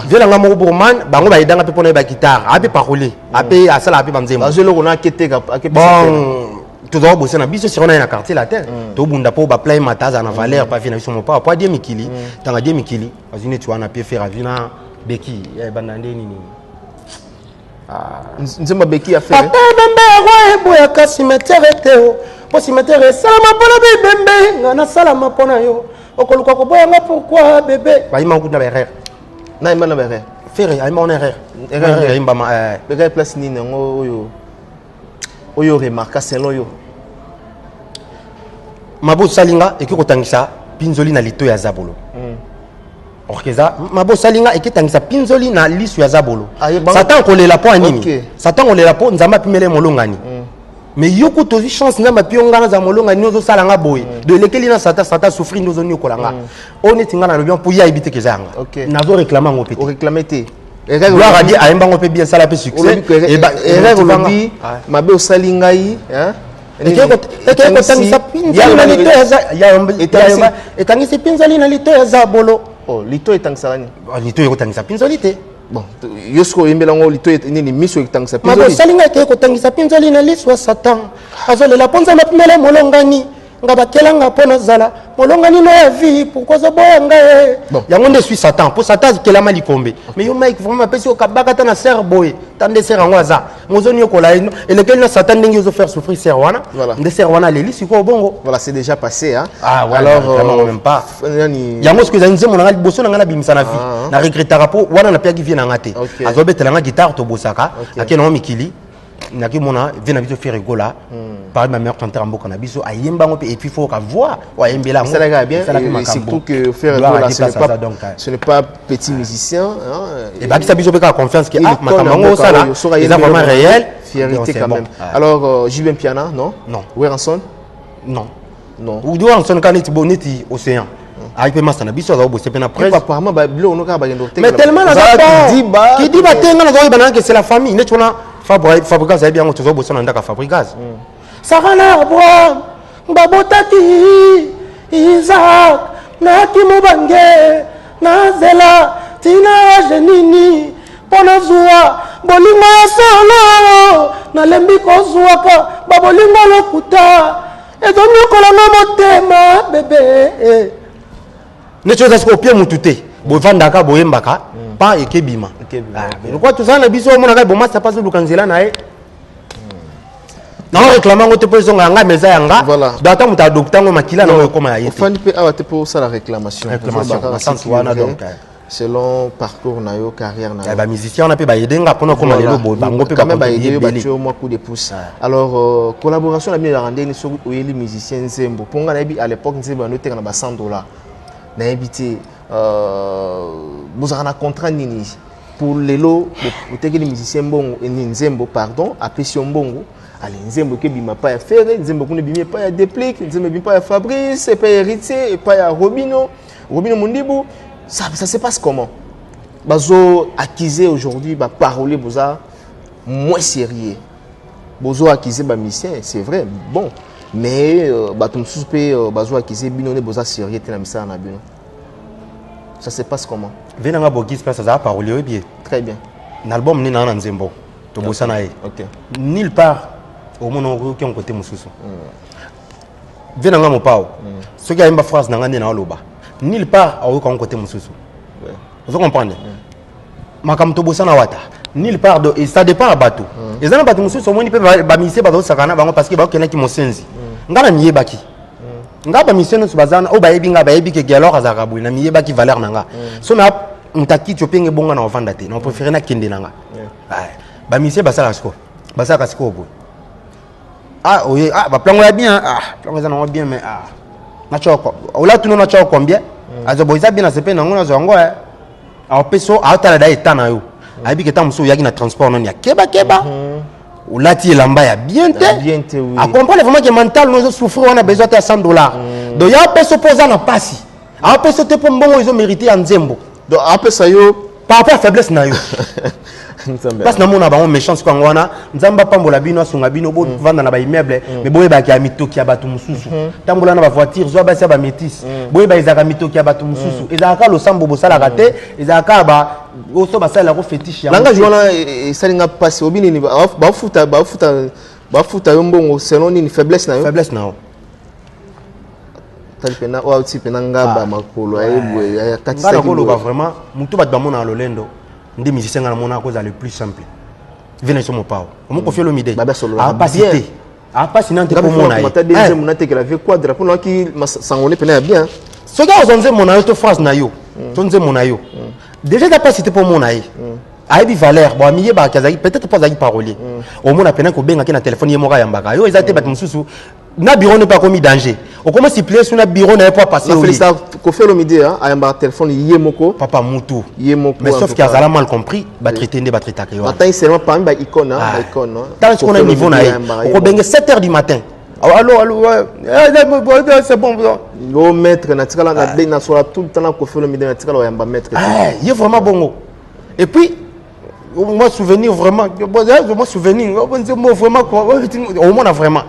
Vie na ngai moko Bourman, bango bayedanga mpe mpona yeba guitare, ape parolier, ape asalaka mpe banzembo. Bazwi eloko na aketeka. Bon. Tozala bose na biso sikoyo naye na Quartier Latin, tobunda mpo baplan emata, azala na valeur pa vie na biso mopa po adie mikili. Ntango adie mikili, azwi neti wana pie Ferre avi na beki ebanda nde nini? Nzembo beki ya Ferre. Ata ebembe ya roi eboyaka cimetière te o, po cimetière esalama mpona bibembe, nga nasalama mpo na yo, okoluka koboyanga pourquoi, bébé? Bayimba kutu na baerreur. Na yemba na baerreur. Ferre ayimba wana erreur. Erreur. Ayimbama. Beka place nini yango oyo remarka selon yo? Mabe osalinga eki kotangisa pinzoli na lito ya zabolo. Or eza mabe osalinga eketangisa pinzoli na liso ya zabolo. Ah, ye Satan kolela mpo ya nini? Satan kolela mpo Nzambe apimela ye molongani, mais yo kutu ozwi chance, Nzambe api yo, nga naza molongani, nini ozosala nga boye? Do elekeli na Satan. Satan souffrir nde ozoniokola nga. Oyo neti nga nalobi mpo ye ayebi te ke eza yanga. Nazo réclame yango mpe te. Oréclame te. Gloire a Dieu, ayemba yango mpe bien, esala mpe succès. Erreur olobi mabe osali ngai, hein? Ekei kotangisa pinzoli na lito ya etangisi pinzoli na lito ya zabolo. Oh, lito etangisaka nini? Ah, lito ekotangisa pinzoli te. Bon, yo soki oyembela yango lito nini, miso etangisa mabe pinzoli. Osali ngai ekei kotangisa pinzoli na liso ya Satan, azolela mpo Nzambe apimela molongani. Nga bakelanga mpo nazala molongani no ya vie, pourquoi ozoboya ngai? Bon. Yango nde esui Satan, mpo Satan akelama likombe. Mais yo Mike, vraiment apesi yo kabaka ata na sere boye, ta nde sere yango aza mozoniokola ye, elekeli na Satan ndenge ozofaire souffrir sere wana. Nde sere wana aleli sikoyo bongo. Voilà, c'est déjà passé, hein. Ah ouais, alors vraiment, même pas. Nani? Yango soki ezali nzembo na nga liboso na nga nabimisa na vie, Ah. na regretaka mpo wana napiaki vie na nga te. Azobetela nga guitare, tobosaka. Nake nango mikili, nakimona vie na biso Ferre Gola, parmi ba meilleur chanteur ya mboka na biso, ayemba yango mpe, et puis faut ka voix oyo ayembela yango. Esalaka bien. Esalaki Et makambo. surtout que Ferre Gloire à Gola, Dieu, ce n'est place aza pas, donc, ce n'est pas petit musicien, hein. Ebakisa biso mpe kaka confiance ke Il ah, icône makambo ya yango mboka osala oyo, soki eza ayembi vraiment yango, réel. fierté Donc, c'est quand bon. même. Ah. Alors JB Mpiana, non? Non. Werrason? Non. Non. Werrason ka neti bo neti Océan ayi mpe masa na biso, aza kobose mpe na presse. Apparemment ba biloko no kaka bakende Mais tellement naza kidiba. Kidiba te, nga nazoyeba nanga ke c'est la famille. Neti wana Fabrigas ayebi yango, tozobosana na ndako ya Fabrigas. Sara na Abraham babotaki Isaac naki mobange, nazela ntina age nini mpo nazwa bolingo ya solo? Nalembi kozwaka babolingo lokuta, ezonyokolanga motema, bébé. Neti oza sikoyo opie mutu te, bovandaka, boyembaka pa ekebima. Ekebima, ok. Lokwa tozala na biso, omonaka bomasa mpa azoluka nzela na ye. Nango réclame yango te mpo ezonga ya ngai, mais eza ya nga. Donc ata moto adopte yango, makila nango ekóma ya ye te. Ofandi mpe awa te mpo osala réclamation. Réclamation, Ozolobaka na sens ce qui wana, est vrai, donc, selon parcours na yo, carrière na yo. Bamusicien wana mpe bayede nga mpona okóma lelo boye, bango mpe quand même baaider yo, bacontribue ebele. Batie yo mwa coup de pouce. Alors collaboration na bino ezalaka ndeni? Soki oyeli musicien nzembo, mpo nga nayebi à l'époque nzembo yango oteka na ba 100 $, nayebi te bozalaka na contrat nini pour lelo otekeli musicien mbongo nini, nzembo pardon, apesi yo mbongo, ale nzembo ekebima epai ya Ferre, nzembo kuna ebimi epai ya Deplick, nzembo ebimi epai ya Fabrice, epai ya Héritier, epai ya Robino Mundibu, ça se passe comment? Bazo accuser aujourd'hui baparolier boza moins sérieux, bozo accuser bamusicien, c'est vrai, bon, mais bato mosusu mpe bazo accuser bino nde boza sérieux te na misala na bino. Ça se passe comment? Ve nanga Bogis place azala parolier, oyebi ye. Très bien. Na album nini naa na nzembo tobosana ye. Nulle part omona okoki yango kote mosusu. Ve nanga mopao, soki ayemba phrase na nga nde naoloba, nulle part aoyoka yango kote mosusu. Ozo comprendre makambo tobosana wata nulle part. Do et ça dépend ya bato. Eza na bato mosusu omoni mpe bamusicien bazosaka na bango parce que bakokendaki mosenzi. Nga na miyebaki, nga bamusicien nyonso baza wana oyo bayebi nga, bayebi ke Gelor azalaka boye. Na miyebaki valeur na nga. So na moto akiti openge bonga na ovanda te, na préféré nakende na nga. Bamusicien basalaka sikoyo, basalaka sikoyo boye: ah oye, ah baplango ya bien, ah plango eza nango bien, mais ah natya olatu no natya combien? Azwa boye, eza bien, nasepe nango, nazwa yango. Aopesa yo, aotala da eta na yo, ayebi ke ntango mosusu oyaki na transport nani ya kebakeba, olati elamba ya bien te. Ya bien te, oui. Acomprendre vraiment ke mental no ezosouffrir wana, besoin te ya 100 $. Donc ya apesa mpo oza na pasi, aopesa te mpo mbongo ezomérite ya nzembo. Donc apesa yo par rapport à faiblesse na yo. Nzambe. Place namona bango méchant siko yango wana. Nzambe apambola bino, asunga bino, bovanda na baimmeuble, mais boyebaki ya mitoki ya bato mosusu. Tambola na bavoiture, zwa basi ya bamétis, boyeba ezalaka mitoki ya bato mosusu. Ezalaka losambo bosalaka te, ezalaka ba oso basalelako fétiche yango langage te. Wana esali nga mpasi. Obi nini? Bafuta bafuta. Bafuta yo mbongo selon nini? Faiblesse na yo? Faiblesse na yo. Tali pena oyo auti pena ngaba Ah. makolo ayebwe Nga akatisaki nakoloba boye. vraiment, motu bato bamonaka lolendo nde musicien nga namonaka kozala le plus simple. Vie na biso mopao omo Koffi Olomide Babe asololaka apasi bien. te, apasi nani te Nga mpo mpe mona ye. mata de Eh, nzembo natekela vie quadra mpona oki sango ne pena ya bien. Soki akozwa nzembo na yo to phrase na yo to nzembo na yo, déjà eza mpasi te mpo omona ye ayebi valeur. Bon, amiyebaka azalaki peut-être mpo azalaki parolier. Omona pena kobengaki na telefone, ye moko ayambaka yo. Eza te bato mosusu na bureau ne mpe akomi danger, okoma supplier su na bureau na ye mpo apase. Na félicita Koffi Olomide, hein, ayambaka telefone ye moko. Papa mutu. Ye moko. Mais en sauf tout ke cas. azala mal compris, batraite nde batraitaka ye wana. Batangi seulement parmi ba icône, hein, ba icône, hein. Tala sikoyo na Koffi niveau na ye. Olomide ayambaka ye. Okobenge 7 heures du matin: allo, allo, ouais. Eh, eh, c'est bon. Moko. Yo maître, natikala na be nasola tout le temps na Koffi Olomide, natikala oyamba maître te. Ah, ye vraiment bongo. Et puis moi souvenir vraiment, bon, eh, moi souvenir, oh, bon, moi vraiment quoi, omona vraiment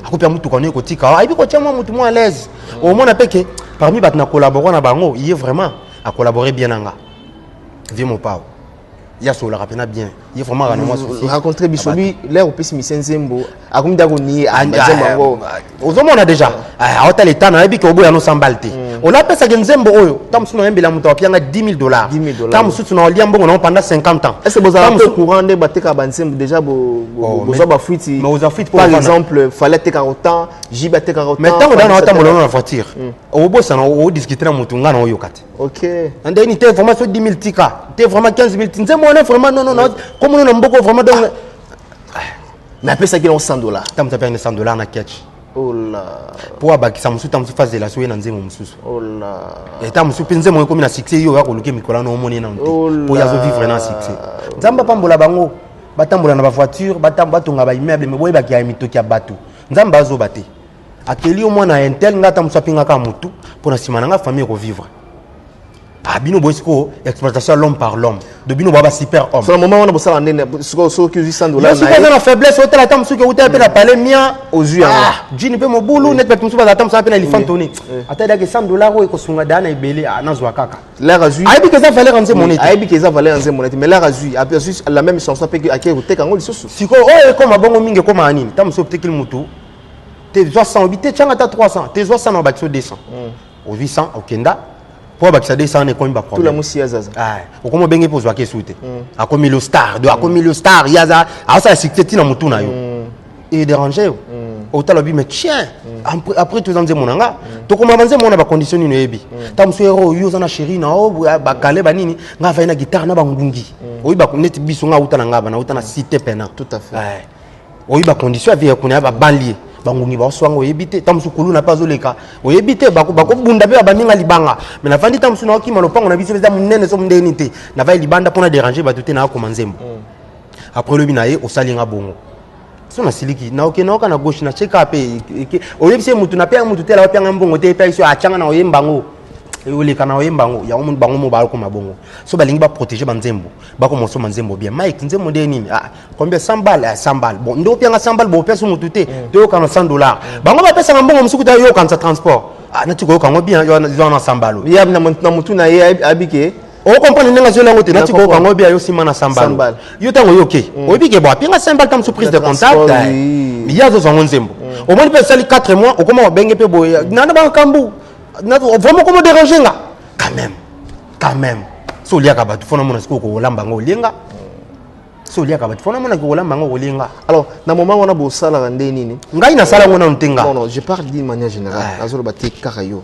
akopia mutuka no ekotika, ayebi kotia mwa mutu mwa à l'aise. Omona mpe ke parmi bato na collabore na bango, ye vraiment acollabore bien na nga. Vie mopao, ye asololaka mpena bien, ye vraiment akana mwa souci. Rencontre biso lui l'air opesi mise nzembo, akomi ndako ni nzembo yango. Ozomona déjà aotala eta, nayebi ke oboya no sambal te. Olapesaka nzembo oyo, ta mosusu nayembela moto apianga 10 000 $. 10 000 $. Ta mosusu na olia mbongo nango pendant 50 ans. Est ce que bozala Ta mpe courant nde batekaka banzembo déjà Oh, bozwa bafuiti? Mais ozwa fuite mpo Par ovanda. exemple, Fally atekaka autant, JB atekaka autant. Mais ntango Fally dana otambola atekaka- na voiture, obosana odiscute na motu, nga na oyoka te. Ndeni te, vraiment so 10 000 tika te, vraiment 15 000 nzembo wana vraiment non, non, non, komono na mboko vraiment, donc Mais apesaki yango 100 $. Ta mosu apianga 100 $ na catch. Ola. Mpo abakisa mosusu, ta mosusu fazela so ye na nzembo mosusu. Ola. Eta mosusu mpe nzembo ekomi na succès, yo oya koluka mikolo wana, omoni nano te. Ola. Mpo ye azovivre na succès. Nzambe apambola bango, batambola na bavoiture, batonga baimmeuble, me boyebaki ya mitoki ya bato. Nzambe azoba te, akeli yo mwana ya intel. Nga ata mosu apingaka motu mpo na nsima na nga famille ekovivre. Ah, bino boye sikoyo exploitation ya l'homme par l'homme de bino boya basuper homme. So na moment wana bosala ndeni sikoyo soki ozwi 100 Yo dollars sikoyo oza na faiblesse, otala ata mosuki outala mpe na pale mia. Ozwi yango. Ah, jini mpe mobulu neti bato mosusu bazala ata mosala mpe na elifantoni, ata edaki 100 $ oyo ekosunga daa na ebele. Ah, nazwa kaka. L'heure azwi Ayebi ke eza valeur ya nzembo neti. Ayebi ke eza valeur ya nzembo neti, mais l'heure azwi la même chanson mpe ake koteka yango lisusu. Sikoyo oyo ekóma bongo mingi, ekómaka nini? Ta mosusu otekeli motu te, zwa 100, obi te, tianga ata 300 te, zwa 100 na obakisa 200, ozwi 100, okenda mpo abakisa 200 wana, ekomi Tula baproblème. Mosi ya zaza. Ah, okomi obenge mpo ozwaki esu te, akomi le star do, akomi le star, ye aza aosala succès ntina motu na yo edérange yo. Otala, obi mais tiens, après toza nzembo na nga, tokoma banzembo wana bacondition nini? Oyebi ta mosu ero oyo oza na chéri na o bakale banini, nga avai na guitare na bangungi, oyebi neti biso nga auta na nga bana auta na cité pena. Tout à fait. Ouais. Oyebi bacondition ya vie ya kuna ya babanlie, bangungi baoswanga, oyebi te. Ta mosu kuluna mpe azoleka, oyebi te, bakobunda mpe babaninga libanga. Me navandi, ta mosu naokima lopango na biso eza monene so ndeni te, navai libanda mpona déranger bato te, naakoma nzembo. Après lobi na ye osalinga bongo, so nasiliki, naoke naoka na gauche, nacheka mpe oyebisi ye mutu napia mutu te, apianga mbongo te, epai so atianga na oyemba yango, oleka na oyemba yango yango bango mo bakoma bongo. So balingi baprotéger banzembo, bakoma osomba nzembo bien. Mike, nzembo nde nini? Ah, combien? 100 balles. Ah, 100 balles, bon, nde opianga 100 balles, bo opesa mutu te, toyokana 100 $. Bango bapesaka mbongo mosuku te, yokanisa transport. Ah, nati koyoka yango bien, yo wana 100 balles. Ye na motu na ye ayebi ke Okomprendre ndenge azweli yango te, nati Comprendre. koyoka yango bien, yo nsima na 100 100 balles. balles. Yo ntango oyoke, oyebi ke bo apianga 100 balles, ta mosu prise de Na transport, contact. Ye azozwa yango nzembo, omoni mpe esali 4 mois, okoma obenge mpe boye nana bakambu vraiment okoma déranger nga quand même, quand même. So oliaka bato, fona mona sikoyo kolamba yango olienga. So oliaka bato, fona mona kolamba yango olienga. Alors na moment wana bosalaka nde nini? Ngai nasala yango nanu te, nga. Non, non, je parle d'une manière générale. Nazoloba te kaka yo,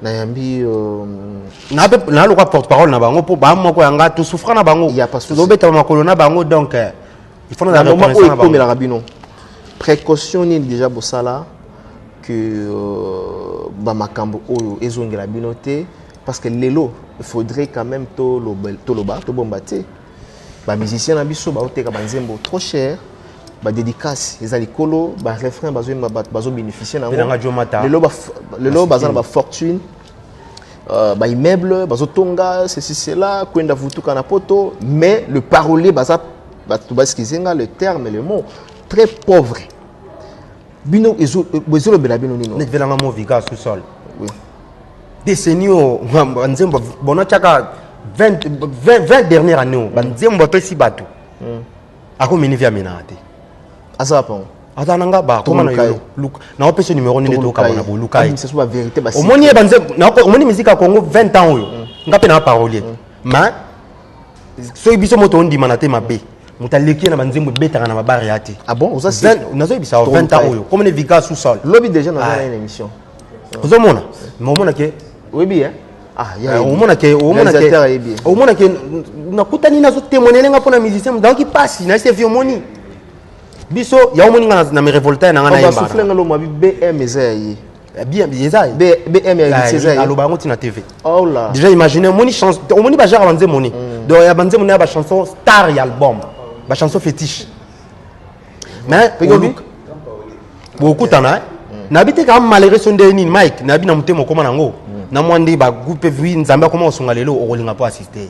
nayambi Na mpe nalokwa porte parole na bango mpo bamoko ya nga tosouffra na bango. Y a pas souci. Tozobeta makolo na bango, donc il faut na nazala moment reconnaissant oyo na bango. ekomelaka bino, précaution nini déjà bosala que bamakambo oyo ezongela bino te? Parce que lelo il faudrait quand même toloba, toloba, tobomba te, bamusicien na biso baoteka banzembo trop cher, badédicace eza likolo, barefrain bazoyemba, bato bazobénéficie nango. Mpe nanga Joe Mata. Lelo baza na bafortune, baimmeuble bazotonga, ceci cela, kwenda vutuka na poto, mais le parolier baza bato, baexcuse nga le terme, le mot, très pauvre. Bino ezolobela bino nini? Neti velanga mo vika sous-sol. Oui. Décennie oyo banzembo bona tiaka 20, 20, 20 dernière année oyo banzembo bapesi bato, akomini vi amenaka te. Aza wapi yango? Aza na nga bakoma na Toluka yo ye. luka naopesa numéro nini Toluka tokabona ye. boluka ye. Abimisa so bavérité ba Omoni ye banzembo, omoni musique ya Congo 20 ans oyo, nga mpe na parolier, mais soki biso moto ondimana te mabe, moto aleki ye na banzembo ebetaka na babare ya te. Ah bon, oza sûr? Nazoyebisa yo, 20 ans Toluka ye. oyo komone vika sous sol. Lobi déjà naza Ah. na une émission. Ozomona, mais omona ke Oyebi ye? Ah, ye ayebi. Omona ke omona ke Réalisateur ayebi ye. Omona ke nakutani, nazotémoigner nga mpona musicien nayoki mpasi na sefi. Omoni biso ya omoni nga na me révolte na nga nayembaka. Basouffle nga lomo abi BM eza ya ye. Bien, eza ye. BM ya Héritier eza ye. Aloba yango ntina TV. Oh là. Déjà imagine, omoni chance, omoni bagenre ya banzembo ni, donc ya banzembo ni ya bachanson star ya album, bachanson fétiche, mais Peki obi? Bokutana nayebi te kaka malgré so nde nini. Mike, nayebi na motema okóma nango na mwa nde bagroupe vi Nzambe akóma kosunga lelo, okolinga mpo assister.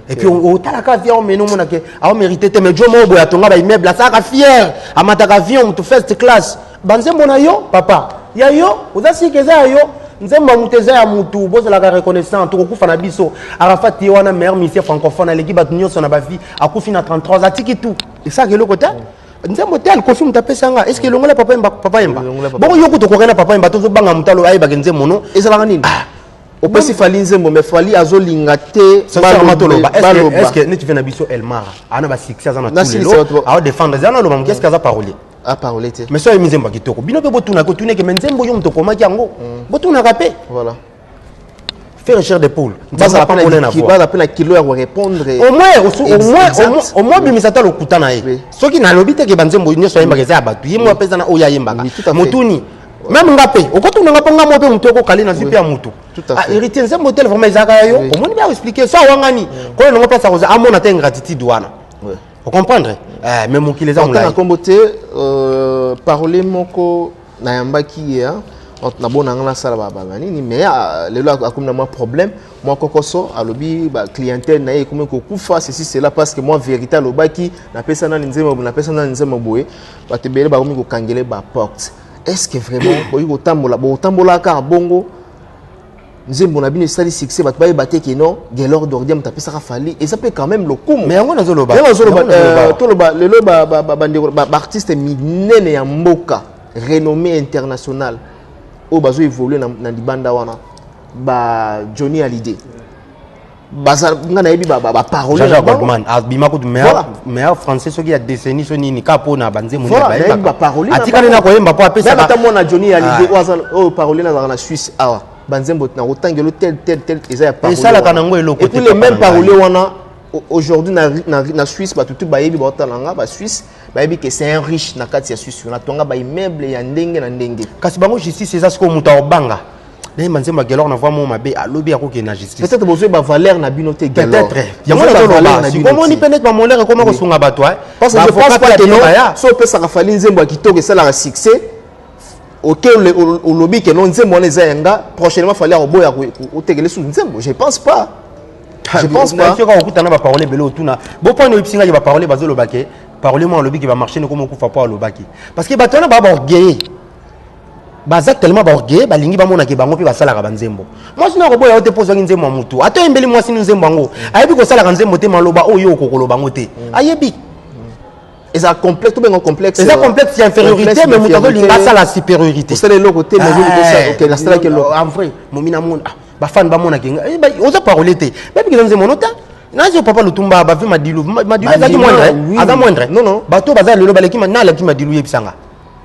Et puis otalaka vie aomene, omonake aomérite te, mais jo moko boye atonga baimmeuble, asalaka fier, amataka avion, moto first class, banzembo na yo papa ya yo oza sika eza ya yo. Nzembo ya moto eza ya motu. Bozalaka reconnaissant. Tokokufa na biso. Arafat ye wana, meilleur musicien francophone, aleki bato nyonso na bavie, akufi na 33, atiki tout, esalaka eloko te. Nzembo te alikofi moto apesanga, est ce que elongola Papa Yemba? Papa Yemba. Elongola Papa. Bongo yo kutu okokai na Papa Yemba, tozobanga moto alo ayebaka nzembo no. Ezalaka nini? Opesi Fally nzembo, mais Fally azolinga te. Sincèrement, toloba, Baloba. est ce que neti ve na biso Elmara ana basuccès, aza na Na tout silisa lelo bato aodéfendre, eza naloba moke, est ce que aza parolier? Aparole te. Mais so ayemi nzembo ya kitoko, bino mpe botunaka, otuneke, mais nzembo yo moto okomaki yango, botunaka mpe. Voilà. Faire chair de poule. Bazala mpe na na voix. bazala mpe na kilo ya korépondre. Au moins au moins Exact. au moins bimisa ata lokuta na ye. Soki nalobi te ke banzembo nyonso ayembaka eza ya bato, ye mo apesa na oyo ayembaka. Oui, tout à fait. Motuni même nga mpe okotunanga mpo nga mo mpe motu okokale nazwi mpe ya motu. Tout à Ah, fait. Héritier, nzembo tel vraiment ezalaka ya yo? Omoni mpe aexpliquer so awangani koyo nango place akoza amona te ingratitude wana. Ocomprendre? Eh, mais mokili eza Ota na molai. nkombo te, parole moko nayambaki ye, hein. Nabona nga nasala banini, mais ah, lelo akomi na mwa problème, mwa kokoso. Alobi baclientèle na ye ekomi kokufa, ceci cela, parce que mwa vérité alobaki: napesa nani nzembo boye, napesa nani nzembo boye. Bato ebele bakomi kokangele baporte. Est ce que vraiment boyi kotambola, bokotambola kaka bongo? Nzembo na bino esali succès, bato bayeba te ke non, Gelor Dordia moto apesaka Fally, eza mpe quand même lokumu. Mais yango nazoloba. Yango nazoloba. Yango nazoloba. Toloba lelo bandeko baartiste minene ya mboka, renommé international, oyo bazo évolue na libanda wana, ba Johnny Hallyday, baza nga nayebi baparole. Jean-Jacques Goldman abima kutu meilleur Voilà. meilleur français soki ya décennie so nini ka mpo na banzembo. Voilà, nayebi baparole. Atikali na koyemba mpo apesaka. Ata mwana Johnny Hallyday Ah. oyo oyo parole nazalaka na Suisse awa, banzembo na kotangelo tel tel tel eza ya parole Esalaka wana. nango eloko Et puis te, les papa mêmes na ngai. parole wana aujourd'hui na Suisse, bato tu bayebi, baotala nga basuisse, bayebi ke c'est un riche na kati ya Suisse wana, tonga baimmeuble ya ndenge na ndenge. Kasi bango justice eza sikoyo, moto akobanga nayemba nzembo ya Gelor na voi mo mabe, alobi akokende na justice. Peut-être bozwi bavaleur na bino te, Gelor. Peut-être yango Bozwi bavaleur nazoloba. na bino Sikomoni te. mpe neti bamolere ekoma kosunga bato, eh. Parce que je pense pas que non, baya. So opesaka Fally nzembo ya kitoko, esalaka succès, oke olobi ke non, nzembo wana eza ya nga, prochainement Fally akoboya otekele su nzembo? Je pense pas, je pense pas. Soki okutana baparole ebele, otuna bo mpona oyebisi ngai baparole bazoloba ke parole mo alobiki bamarché nekoma okufa mpo alobaki, parce que bato wana baa baorgueil, baza tellement baorgueil, balingi bamonake bango mpe basalaka banzembo. Mwasi no akoboya yo te mpo ozwaki nzembo ya motu, ata oyembeli mwasi ni nzembo yango, ayebi kosalaka nzembo te, maloba oyo okokoloba yango te, ayebi. Eza complexe, tobenga complexe. Eza complexe ya infériorité, mais moto azolinga asala supériorité. Osala eloko te, mais ozolinga osala, ok, nasalaki eloko. En vrai, momi namona, ah, bafani bamonaki nga, eh, oza parole te, babikisa nzembo no te nazi papa Lutumba bavi Madilu. Madilu azalaki Bandima, moindre. oui. Aza moindre. Non, non. Bato baza lelo baleki na aleki Madilu. Yebisanga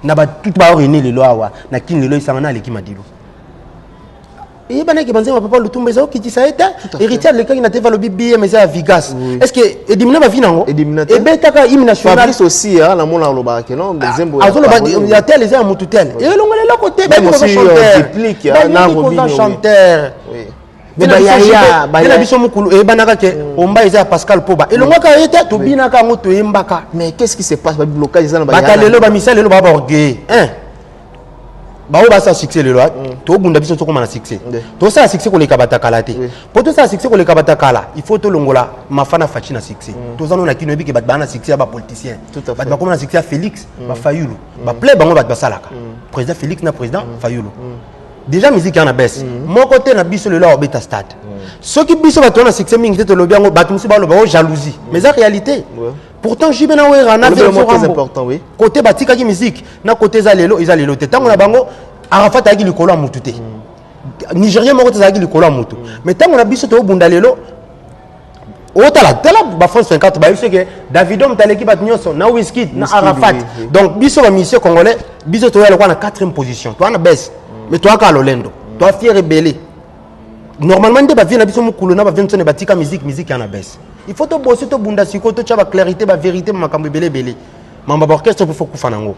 na batutu baorene lelo awa na Kini lelo, yebisanga na aleki Madilu. Eyebanaki banzembo ya papa Lutumba eza okitisa ye te. à fait. Héritier alekaki na te, alobi BM eza ya Vigas, est ce que edimina bavi nango? Edimina te. Ebetaka hymne national. Fabrice aussi, hein, namona alobaka ke non, nzembo ya Azoloba parole. ya tel eza ya mutu tel, elongola eloko te. Même Bayebi koza aussi, chanteur. Déplique, hein, na Bayebi koza Robinho, oui. chanteur. Oui. Mais Mais bayaya, na bayaya. biso mokulu eyebanaka ke omba eza ya Pascal Poba, elongwaka ye te, tobinaka yango, toyembaka. Mais qu'est-ce qui se passe? Bablocage eza na Bata bayaya. lelo bamisa lelo baa baorgueil un bao basala succès lelo, tobunda biso tokóma na succès. Tosala succès koleka batakala te. Mpo tosala succès koleka batakala, il faut tolongola mafa na Faci na succès. Toza no na Kino, yebi ke bato baa na succès ya bapoliticien. Tout à fait. Bato bakóma na succès ya Félix, bafayulu, baplay bango, bato basalaka président Félix na président Fayulu. Déjà musique ya na baisse moko te na biso lelo aobeta stade. Soki biso bato wana succès mingi te, tolobi yango, bato mosusu baloba o jalousie, mais eza réalité. Pourtant JB na Wera na Olobi Vincent mot très Rambo. important, oui. Côté batikaki musique na côté eza lelo, eza lelo te. Ntango na bango, Arafat ayaki likolo ya mutu te, Nigérien moko te azalaki likolo ya mutu. Mais ntango na biso toobunda lelo, otala tala bafrance 54, bayebi soki Davido moto aleki bato nyonso na Wizkid na Wizkid, Arafat. oui. Donc biso bamusicien congolais, biso toya lokola na 4e position, toa na baisse, mais toyaka lolendo, toa fier ebele. Normalement nde bavie na biso mokolo na bavie biso ne batika musique, musique ya na baisse. Il faut tobose, tobunda sikoyo, totya baclarité, bavérité, makambo ebele ebele. Mamba baorchestre mpo fo kufa nango,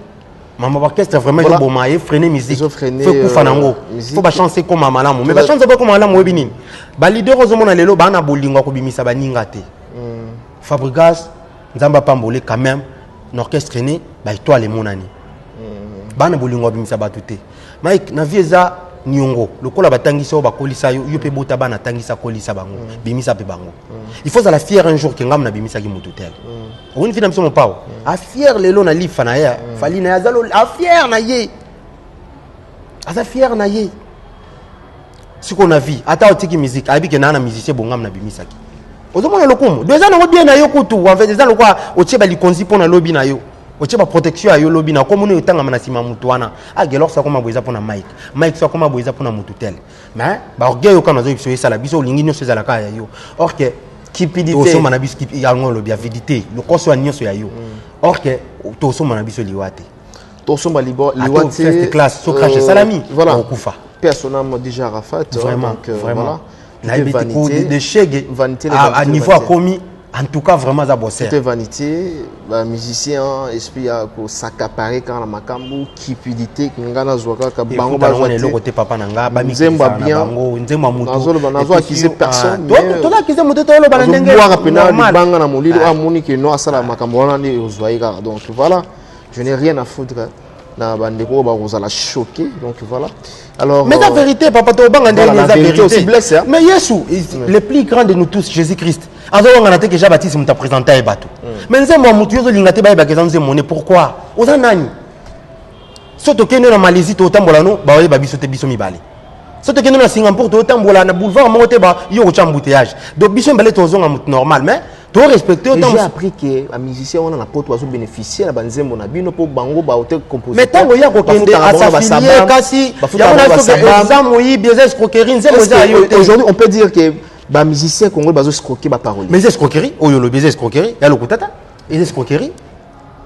mamba baorchestre vraiment ezoboma, efreine musique. Ezofreiner, Fo kufa nango. Musique. Fo bachance ekóma malamu, mais bachance po ekóma malamu, oyebi nini? Baleader ozomona lelo baa na bolingo ya kobimisa baninga te. Fabregas, Nzambe apambole quand même, na orchestre ne baétoile emonani, bana bolingo babimisa bato te. Mike, na vie eza niongo, lokola batangisa oyo bakolisa yo, yo mpe bota bana, tangisa, kolisa bango, bimisa mpe bango. Il faut ozala fier un jour ke ngambo nabimisaki motu tel. Omoni fi na biso mopao afier lelo na lifa na ye, Fally na ye, aza afier na ye, aza fier na ye. Sikoyo na vie, ata otiki musique, ayebi ke naa na musicien bongam nabimisaki. Ozomona lokumu do eza nango bien na yo kutu. En fait, eza lokola otie balikonzi mpo na lobi na yo, otie baprotection ya yo lobi na komona oyo otangama na nsima motu wana. Agelor so akoma boye eza mpona Mike, Mike so akoma boye eza mpona motu tel. Mais baorgueil oyo kana nazoyebi biso esala biso, olingi nyonso ezalaka ya yo, or que Cupidité. Tosomba na biso yango, olobi avidité, lokoso ya nyonso ya yo, or que tosomba na biso liwa te. Tosomba liwa Ata te. First class, so crash esalami, voilà. okokufa. Paix à son âme déjà, Arafat, hein, Vraiment. donc, Vraiment. voilà. Tout est Nayebi te ko vanité. de shege Vanité, à vanité, niveau vanité. akomi, en tout cas vraiment aza bosser. Tout est vanité. Bamusicien, esprit ya kos'accaparer kaka na makambo, cupidité, nga nazwa kaka, bango bango bazwa eloko te. Te, papa na nga. Nzembo ya bien. Bango nzembo ya mutu. Nazo accuser personne, mais- Toza accuser motu, toloba na ndenge Azobwaka mpena normal. libanga na molili oyo amoni ke no asala makambo wana nde ozwa ye kaka. Donc voilà, je n'ai rien à foutre na bandeko oyo bakozala choqué. Donc voilà, alors Mais la vérité, papa, tobanga voilà, ndenge la eza. Vérité aussi blesse, hein. Mais Yesu, le plus grand de nous tous, Jésus Christ, azowangana te ke Jean Baptiste moto aprésenta ye bato. Mais nzembo ya motu yo ozolinga te bayebaka eza nzembo ne. Pourquoi? Oza nani? So tokende na Malaisie, totambola no, baoyeba biso te, biso mibale. So tokende na Singapour, totambola na boulevard moko te, ba yo kotya embouteillage. Donc biso mibale tozonga motu normal, mais torespecte. Et j'ai appris que bamusicien wana na poto bazobénéficie na banzembo na bino mpo bango baauteur compositeur. Mais ntango ya kokende asafilie, kasi yango na soki eza moyibi, eza escroquerie, nzembo eza ya yo te. Aujourd'hui, on peut dire que bamusicien congolais bazoescroquer baparolier? Mais eza escroquerie oyo olobi, eza escroquerie ya lokuta ta, eza escroquerie.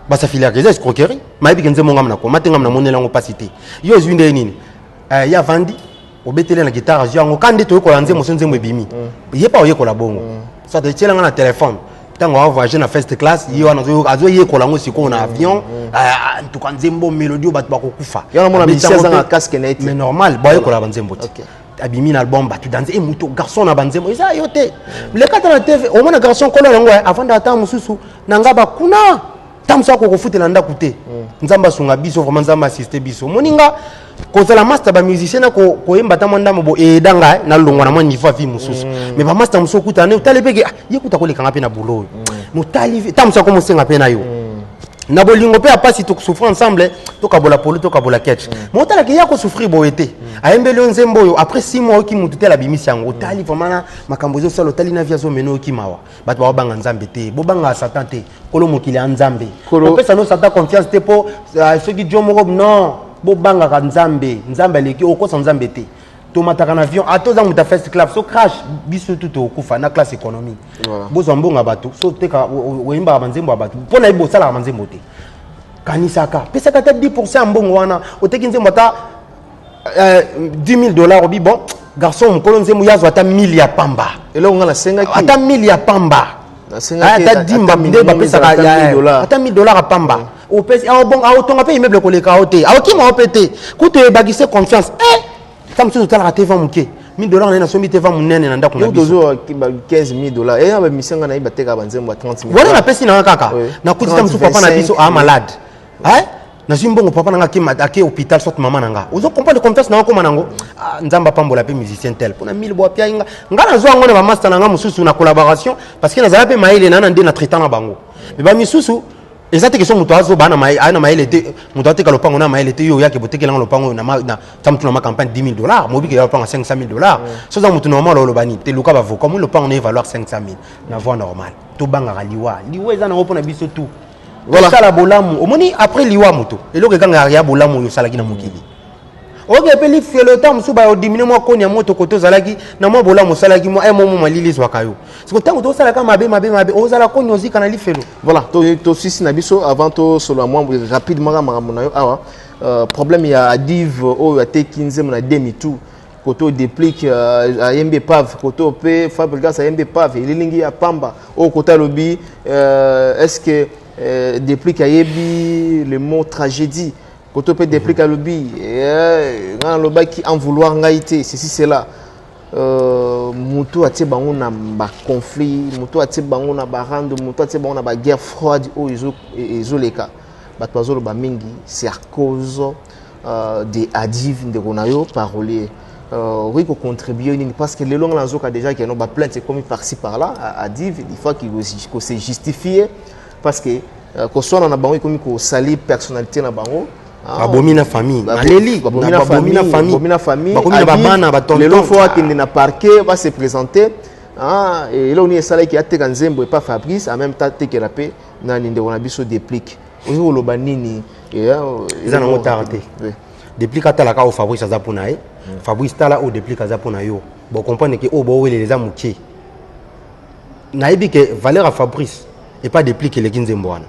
Basafiliaka, eza escroquerie. Mayebi ke nzembo ngam na koma te, ngam namoneli yango mpasi te. Yo ozwi nde nini? Ye avandi, obeteli na guitare, azwi yango ka nde toyekola nzembo. So nzembo ebimi, ye pa oyekola bongo, soit etielanga na telefone. Ntango avoyage na first class, ye wana azoyekola yango sikoyo na avion. En tout cas, nzembo, mélodie oyo bato bakokufa. Yango namona Abeti musicien yango azanga casque na ye te. Mais normal, bayekola banzembo te. Abimi na album, bato danse e moto garçon na banzembo eza yo te. Leka ta na TV, omona garçon kolo yango avanda ata mosusu na nga bakuna, ta mosusu akoki kofutela ndako te. Nzambe asunga biso vraiment, Nzambe assiste biso. Omoni nga kozala master bamusicien na koyemba ata mwa ndambo bo eyedanga nalongwa na mwa niveau ya vie mosusu. Mais bamaster mosusu okutana ne, otali mpe ke ah, ye kuta kolekanga mpe na bulo oyo, motali ta mosusu akomosenga mpe na yo na bolingo mpe ya pasi, tokosouffrir ensemble, tokabola polo, tokabola ketch. Mais otalaki ye akosouffrir boye te, ayembeli yo nzembo oyo, après 6 mois oyoki mutu te alabimisi yango. Otali vraiment na makambo ezosala, otali na vie azomena, oyoki mawa. Bato baobanga Nzambe te, bobanga Satan te. Kolo mokili ya Nzambe. Kopesa no Satan confiance te, mpo soki dio moko non, bobangaka Nzambe. Nzambe aleki, okosa Nzambe te. Tomataka na avion, ata oza moto ya first class, so crash, biso tu tokokufa na classe économie. Bozwa mbongo ya bato, so teka oyembaka banzembo ya bato mpo na ye, bosalaka banzembo te. Kanisaka, pesaka ata 10 ya mbongo wana. Oteki nzembo ata 10 000 $, obi bon garçon mokolo nzembo, ye azwa ata 1000 ya pamba. Eloko nga nasengaki. Ata 1000 ya pamba. Nasengaki ata dimba ata nde minimum bapesaka ezala ata 1000 $. Ata 1000 $ ya pamba opesi awa, bon aotonga mpe immeuble koleka ao te, aokima ao mpe te, kutu ebakise confiance. Ta mosusu otalaka te va moke, 1000 $ na ye, nasombi te va monene na ndako na yo biso. Tozwa 15 000 $, eya bamusicien nga nayebi batekaka banzembo ya 30 000. Wana napesi nanga kaka. Nakuti ta 30, mosusu papa na biso 25, a malade. Eh? Nazwi mbongo, papa nanga ake hôpital, soit mama na nga. Ozo comprendre confiance nanga koma nango. Ah, Nzambe apambola mpe musicien tel mpona 1000 bo apia nga. Nga nazwa yango na bamaster na nga mosusu na collaboration, parce que nazala mpe mayele na nde na traitant na bango. Mais bamisusu Eza te question moto azoba aa na mayele te. Moto ateka lopango na mayele te. Yo oyaki botekelanga lopango oyo na ta motu na ma campagne 10 000 $, mobiki ya lopango 500 000 $. So oza motu normal, oloba nini te? Luka bavocat moi lopango na evaloir 500 000 na voie normale. Tobangaka liwa. Liwa eza nango mpona biso tu. Tosala bolamu. Omoni, après liwa, moto eloko ekangaka ya bolamu oyo osalaki na mokili. Oke mpe lifelo, ntango mosusu bayodimine mwa koni ya moto kote ozalaki na mwa bolamu osalaki, mwa mwa mwa malili ezwaka yo. Siko ntango tosalaka mabe, mabe, mabe, ozala koni, ozika na lifelo. Voilà, tosisi na biso. Avant tosolola mwa rapidement kaka makambo na yo awa, problème ya Adive oyo ateki nzembo na demi-tour, koto oyo Déplique ayembi épave, koto oyo mpe Fabrigas ayembi épave, elilingi ya pamba oyo koto alobi est ce que Déplique ayebi le mot tragédie? Koto mpe Déplique alobi ngai nalobaki en vouloir ngai te, ceci cela. Moto atie bango na baconflit, moto atie bango na barando, moto atie bango na baguerre froide oyo ezoleka, bato bazoloba mingi, c'est à cause de Adive, ndeko na yo parolier. Okoki kocontribue nini? Parce que lelo nga nazoka déjà ke no baplainte ekomi par-ci par-là. Adive, il faut kose justifier parce que koswana na bango ekomi kosali personnalité na bango. Babomi na famille. Naleli. Babomi na famille, babomi na famille. Bakomi na babana, batonton. Lelo fo akende na parquet, base présenter. Eloko nini esalaki ateka nzembo epa Fabrice, en même temps atekela mpe nani, ndeko na biso Déplique? Okoki koloba nini? Eza nango tard te. Déplique atalaka oyo Fabrice aza mpo na ye. Fabrice, tala oyo Déplique aza mpo na yo. Bocomprendre ke oyo bowelela eza moke. Nayebi ke valeur ya Fabrice epa Déplique eleki nzembo wana,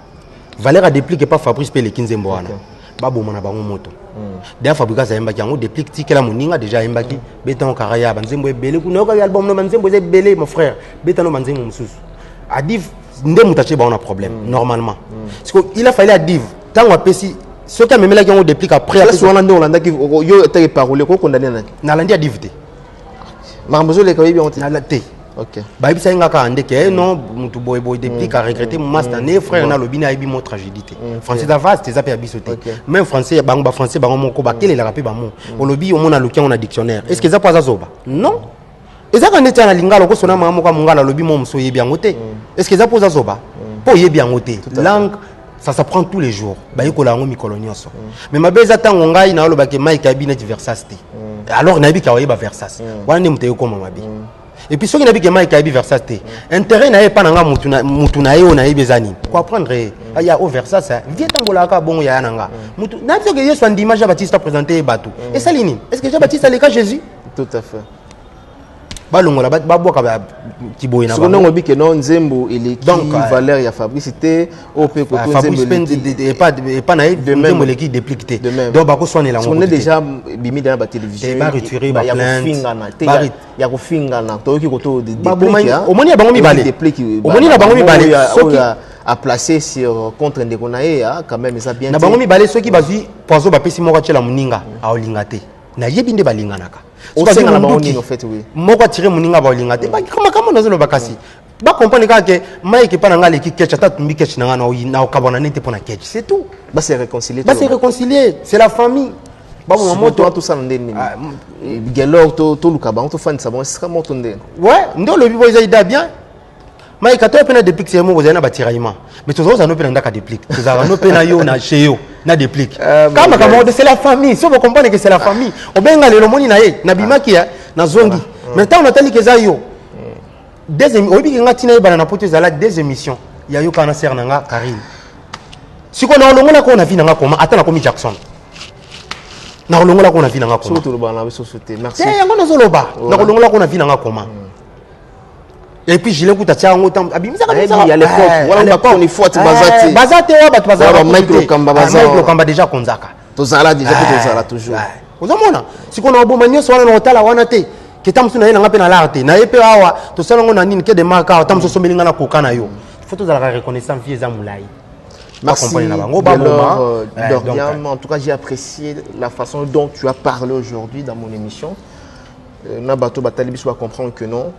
valeur ya Déplique epa Fabrice mpe eleki nzembo wana. Baboma na bango moto. Deya Fabrigas ayembaki yango. Déplique, tikela moninga déjà ayembaki. Betango kaka ya banzembo ebele kuna. Yokaki album no, banzembo eza ebele, mon frère. Betano banzembo mosusu. Adive nde moto atie bango na problème normalement. Siko il a fallu Adive, ntango apesi, soki amemelaki yango Déplique après. Place wana nde olandaki yo etaki parole, okokondane nani? Nalandi Adive te. Makambo ezoleka, oyebi yango te? Nala te. Ok. Bayebisaki nga kaka ndeke non, motu boyeboye, Déplique aregrete master ne frère nalobi nayebi mo tragédie te. Français eza vaste, eza mpe ya biso te. Même français, bango bafrançais bango moko bakelelaka mpe bamo. Olobi omona, aluki yango na dictionnaire. Est ce que eza mpo aza zoba? Non, ezaka neti ya na lingala. Okosona mama moko ya mongala, alobi mo mosu, oyebi yango te. Est ce que eza mpo oza zoba mpo oyebi yango te? Langue, ça s'apprend tous les jours, bayekola yango mikolo nyonso. Mais mabe eza ntango ngai naolobaki Mike ayebi neti Versas te, alors nayebi ka oyeba Versas wana nde moto eyokoma mabe. Et puis soki nayebi ke Mike ayebi Versas te, intérêt na ye epa na nga, mutu na ye oyo nayebi eza nini? Koapprendre ye aya o Versas vie etambolaka bongo. Yaya na nga, mutu nayebi soki Yesu andima Jean Baptiste aprésente ye bato, esali nini? Est ce que Jean Baptiste aleka Jésus? Tout à fait. Balongola, babwaka kiboye na Siko ndenge oyebi ke no nzembo eleki Donc, valeur ya Fabrice te, oyo mpe koto Fabrice nzembo mpe eleki epa na ye De même. nzembo eleki Déplique te. De même. Donc bakoswanela Siko yango nde kutu te. déjà bimi na batélévision. Te, baretirer ya baplainte. kofingana te, ya kofingana. Toyoki koto Omoni ya bango mibale. Omoni na bango mibale, a placé sur contre ndeko na ye, quand même eza bien Na te. bango mibale, soki bazwi poison, bapesi moko atiela moninga, aolinga te. Nayebi nde balinganaka. Soki bazwi Osenga na bango monduki, nini, en fait? Oui. Moko atire moninga, baolinga te. Makambo nazoloba, kasi bacomprendre kaka ke Mike epa na nga aleki ketch. Ata atumbi ketch na nga, na okabwana nete mpo na ketch, c'est tout. Ba se réconcilier. Ba se réconcilier, c'est la famille. Baboma moto moto. Tosala nde nini? Ah, Gelor, toluka bango, tofandisa bango esika moto nde. Ouais, nde olobi bo eza idée bien. Mike, ata mpe na Déplique seye moko ozali na batiraillement, mais tozala no mpe na ndako ya Déplique, tozalaka no mpe na yo na chez yo na Déplique. Ah, Kaka mon makambo gars. moko te, c'est la famille. So bocomprendre que c'est la famille. Obenga lelo, omoni na ye nabimaki ya nazongi, mais ntango natali ke eza yo oyebi ke nga ntina yebana na poto ezala deux émissions ya yo kaka na sere na nga Karine. Sikoyo nakolongolaka oyo na vie na nga koma, ata nakomi Jackson, nakolongolaka oyo na vie na nga koma. Soki tolobaka na biso so te, merci. Te, yango nazoloba, nakolongolaka oyo na vie na nga koma. Et puis Julien kuta tia yango ntango abimisaka. Nayebi, à l'époque, wana bachroniqueurs baza te. Baza te wa bato bazala. Wana ba Mike Lokamba baza Mike wana. Lokamba déjà konzaka. Tozala déjà mpe tozala toujours. Ozomona sikoyo na oboma nyonso wana na kotala wana te ke ta mosusu na ye nanga mpe na lar te na ye mpe awa tosala yango na nini ke de marque awa ta mosusu osombeli nga na koka na yo. Faut tozalaka reconnaissant, vie eza molai. Merci Bacomprendre na bango, baboma. Delors, Donc, Dordiam. En tout cas, j'ai apprécié la façon dont tu as parlé aujourd'hui dans mon émission. Na bato batali biso va comprendre que non,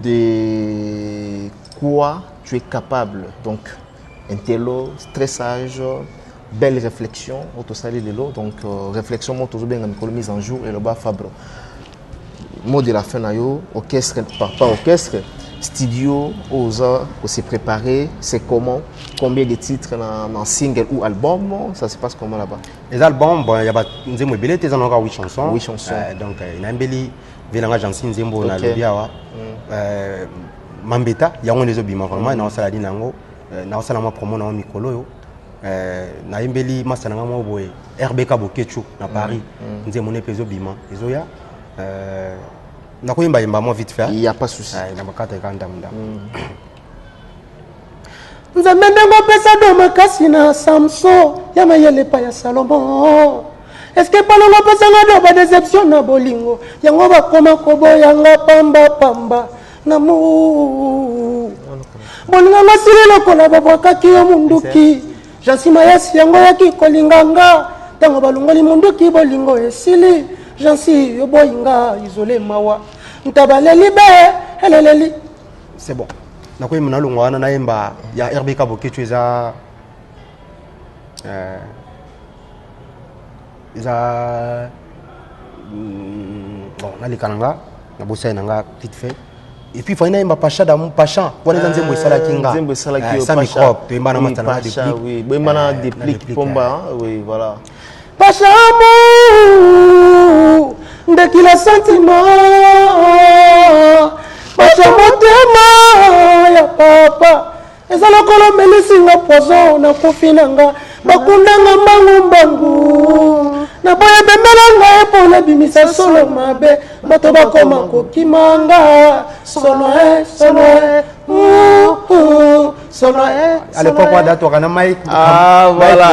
de quoi tu es capable. Donc, intello, très sage, belle réflexion. Otosali lelo. Donc, réflexion, moi, toujours bien mise en jour et le bas Fabro. Mot de la fin, na yo, orchestre, par pas orchestre. Studio oza se préparer, c'est comment? Combien de titres dans single ou album? Ça se passe comment là-bas? Les albums, bon, il y a nzembo ebele te, eza na kaka 8 chansons. 8 chansons. Donc nayembeli vieux na nga Jansi nzembo na lobi awa. Mambeta yango nde ezobima vraiment, naosala nini yango, naosala mwa promo nango mikolo oyo. Nayembeli masa na nga moko boye, RBK Bokechu na Paris, nzembo ne mpe ezobima, ezoya. Nakoyembayemba mwa vite fait. Il y a pas souci. Na bakata eka ndamda. Nzambe ndenge opesa do makasi na Samson ya mayele epai ya Salomo, eske palongo opesanga do badéception na bolingo yango bakoma koboyanga pambapamba na mu bolingo sili lokola babwakaki yo munduki. Jansi Mayasi yango yaki kolinga nga ntango balongoli munduki, bolingo esili. Jansi yoboyinga isole mawa ntabaleli be eleleli. C'est bon, nakoyemba, nalongwa wana, nayemba ya RBK Bokechu, eza bon, naleka na nga nabosani na nga vite fait. Et puis fai nayemba Pacha d'amour, Pacha wana eza nzembo esalaki nga. Nzembo esalaki yo. Sans microbe, toyemba na masta na nga. Déplique, oui, boyemba na Déplique Pomba, oui, voilà. Pacha amour ndekila sentiment, Pacha motema ya papa eza lokola omelisinga poison, nakufi na nga, bakundanga mbangu mbangu, naboya bembela ngai mpo nabimisa solo mabe, bato bakoma kokima nga solo e solo e solo e. À l'époque wana toka na Mike. Ah, voilà.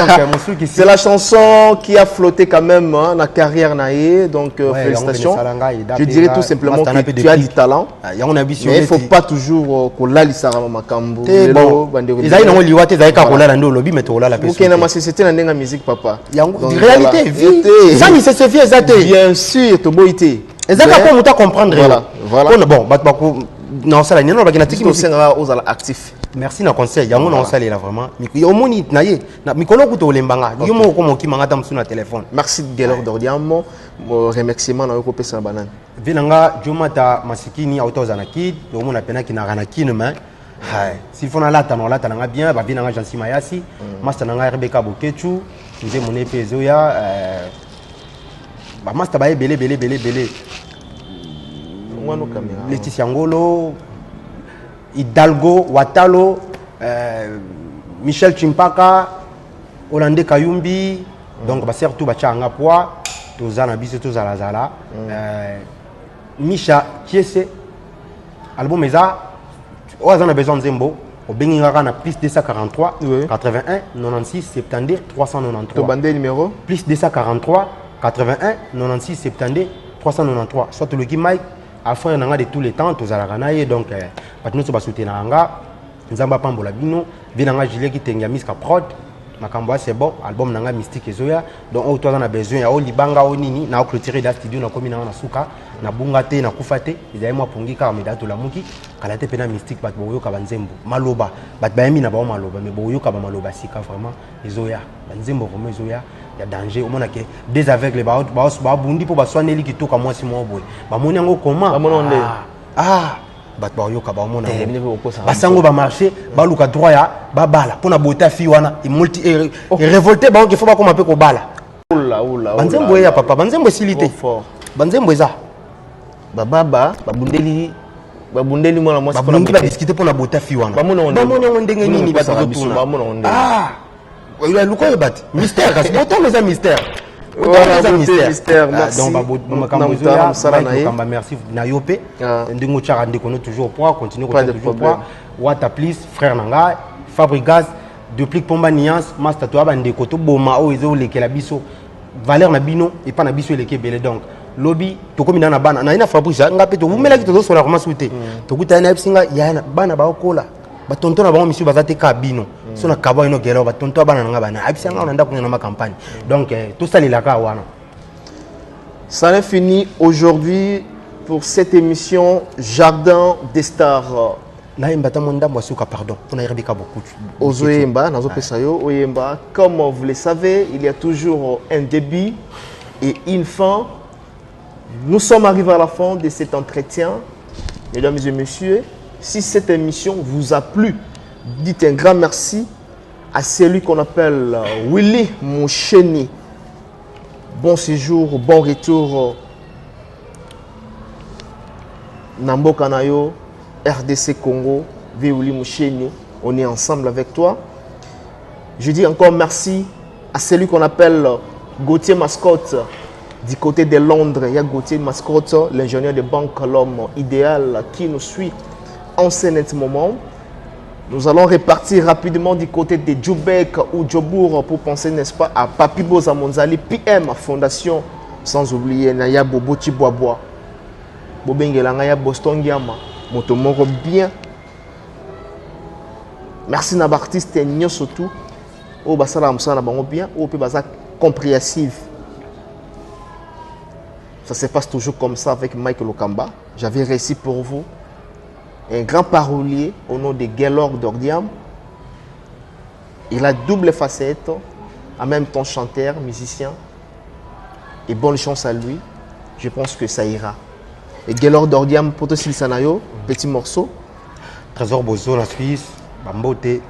Donc mosuki. C'est la chanson qui a flotté quand même, hein, la carrière na ye. Donc Ouais, félicitations. yango Je dirais tout simplement que tu as du talent. Yango na biso. Mais il faut pas toujours kolalisaka makambo. Te, bon, ezali nango liwa te, ezali kaka kolala nde olobi, mais tokolala mpe. Okende na masese na ndenge ya musique, papa. Yango Donc, réalité voilà. vie Ete. sans nécessité eza te. Bien sûr, toboyi te. Eza kaka mpo moto acomprendre. Voilà. Mpona bon, bato bako naosala nini, nalobaki natiki musique. Tosengaka ozala actif. Merci na conseil yango, naosalela vraiment. Omoni na ye na mikolo kuta olembanga yo moko okoma okimanga ata mosusu na telefone. Merci Gelor Dordiamo. Remerciement na yo kopesa na banani? Vieux na nga Jomata Masikini, auta oza na kid, omona pena kinaka na kine, mais s'il faut nalata, na olata nanga bien. Bavieux na nga Jansi Mayasi, master na nga RBK Bokechu, nzembo ne mpe ezoya. Bamaster baye ebele ebele ebele ebele. Ngwano caméra. Leticia Ngolo, Hidalgo Watalo, Michel Chimpaka, Hollandais Kayumbi. Donc basere tout batya yanga poids, toza na biso, tozalazala. Misha Kiese, album eza oyo aza na besoin nzembo, obengi nga na plus 243 81 96 72 393. Tobande numéro. Plus 243 81 96 72 393, soit toloki Mike afrère na nga de tous les temps, tozalaka na ye. Donc bato nyonso basoutenaka nga, Nzambe apambola bino. Vieux na nga Julien Kitenge ya Miska Prod, makambo ya c'est bon. Album na nga Mystique ezoya. Donc oyo toaza na besoin ya oyo libanga oyo nini na oclôturer da studio, nakomi nanga na suka, nabunga te, nakufa te, ezali mwa pongi kaka meda. Tolamuki kala te mpena Mystique, bato bokoyoka banzembo maloba, bato bayembi na bango maloba, mais bokoyoka bamaloba sika vraiment ezoya, banzembo vraiment ezoya ya danger. Omonake des aveugles babundi mpo baswaneli kitoko ya mwasi moko boye, bamoni yango comment. Bamoni yango ndenge? Ah, bato bayoka, baomona. Eh, bino mpe bokosaka. Basango bamarché, baluka droit ya babala mpo na beauté ya fille wana erévolte bango ke fo bakoma mpe kobala. Oula, oula, Banzembo oula. eya papa, banzembo esili te. Trop fort. Banzembo eza. Bababa babundeli mwana mwasi mpona Babungi beauté. Badiskute mpo na beauté ya fille wana. Bamona yango ndenge. Bamoni yango ndenge Bino nini, bato bokosaka biso, totuna. bamona yango ndenge. Ah, luka oyeba te, mystère, kasi botango eza mystère. Voilà, Eza beauté, mystère. mystère, Ah, merci. donc makambo Na mutala, ezoya. mosala Mike na ye. Lokamba, merci na yo mpe. Ah. Ndenge otyaka ndeko no toujours poids, continue Pas kotia de toujours problème. poids. Wata please, frère na ngai Fabrigas, Duplique Pomba, Niance Master, toya bandeko, toboma oyo ezolekela biso, valeur na bino epa na biso eleki ebele. Donc lobi tokomi na bana na ye na Fabrice nga mpe towumelaki, tozosola vraiment su te, tokutani, nayebisi nga ya na bana baokola, batonto na bango misusu baza te kaka bino so na kabwa ino gelo, batonto ya bana na nga bana ayebisi nga na ndako na ma campagne. Donc tosalelaka wana. Ça n'est fini aujourd'hui pour cette émission Jardin des Stars. Nayemba ta mwa ndambo ya suka, pardon, mpona yerebika bokutu. Ozoyemba, nazopesa yo oyemba. Comme vous le savez, il y a toujours un début et une fin. Nous sommes arrivés à la fin de cet entretien. Mesdames et messieurs, si cette émission vous a plu, dites un grand merci à celui qu'on appelle Willy Moucheni. Bon séjour, bon retour. Na mboka na yo, RDC Congo, Willy Moucheni, on est ensemble avec toi. Je dis encore merci à celui qu'on appelle Gauthier Mascotte du côté de Londres. Il y a Gauthier Mascotte, l'ingénieur de banque, l'homme idéal qui nous suit en ce net moment. Nous allons repartir rapidement du côté de Djoubek ou Djobourg pour penser, n'est-ce pas, à Papi Boza Monzali, PM Fondation, sans oublier Naya Bobo Chiboaboa. Bobengelanga ya Boston Giama, moto moko bien. Merci na artiste nyonso tout oyo basalaka mosala na bango bien, oyo mpe baza compréhensif. Ça se passe toujours comme ça avec Mike Lokamba. J'avais réussi pour vous un grand parolier au nom de Gaylord Dordiam. Il a double facette, en même temps chanteur, musicien. Et bonne chance à lui. Je pense que ça ira. Et Gaylord Dordiam, Poto Sanayo, petit morceau. Trésor Bozo, la Suisse, Bambote.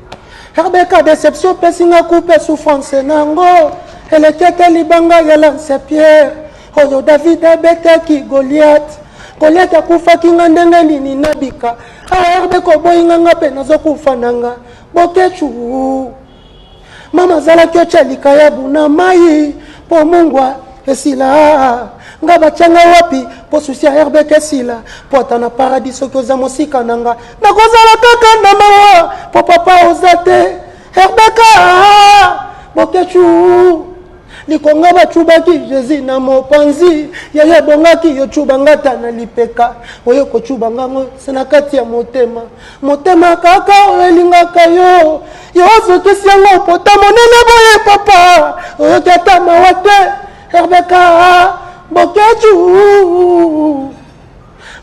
Rebecca déception opesi nga coupe souffrance nango eleki ete libanga ya lance pierre oyo David abetaki Goliath. Goliath akufaki nga ndenge nini nabika. Ah, Rebecca oboyi nga, nga mpe nazokufa na nga Bokechu. Mama azalaki otya likayabu na mai mpo mungwa esila, nga batianga wapi mpo susi ya Rebecca esila, mpo ata na paradis soki oza mosika na nga nakozala kaka na mawa mpo papa oza te. Rebecca Bokechu, likonga bacubaki Jésus na mopanzi, yaya ebongaki yo cuba ngata na lipeka, oyo kocuba ngango se na kati ya motema, motema kaka oyo elingaka yo, yo ozokisi yango pota monene boye papa, oyoki ata mawa te. Rebecca Bokechu,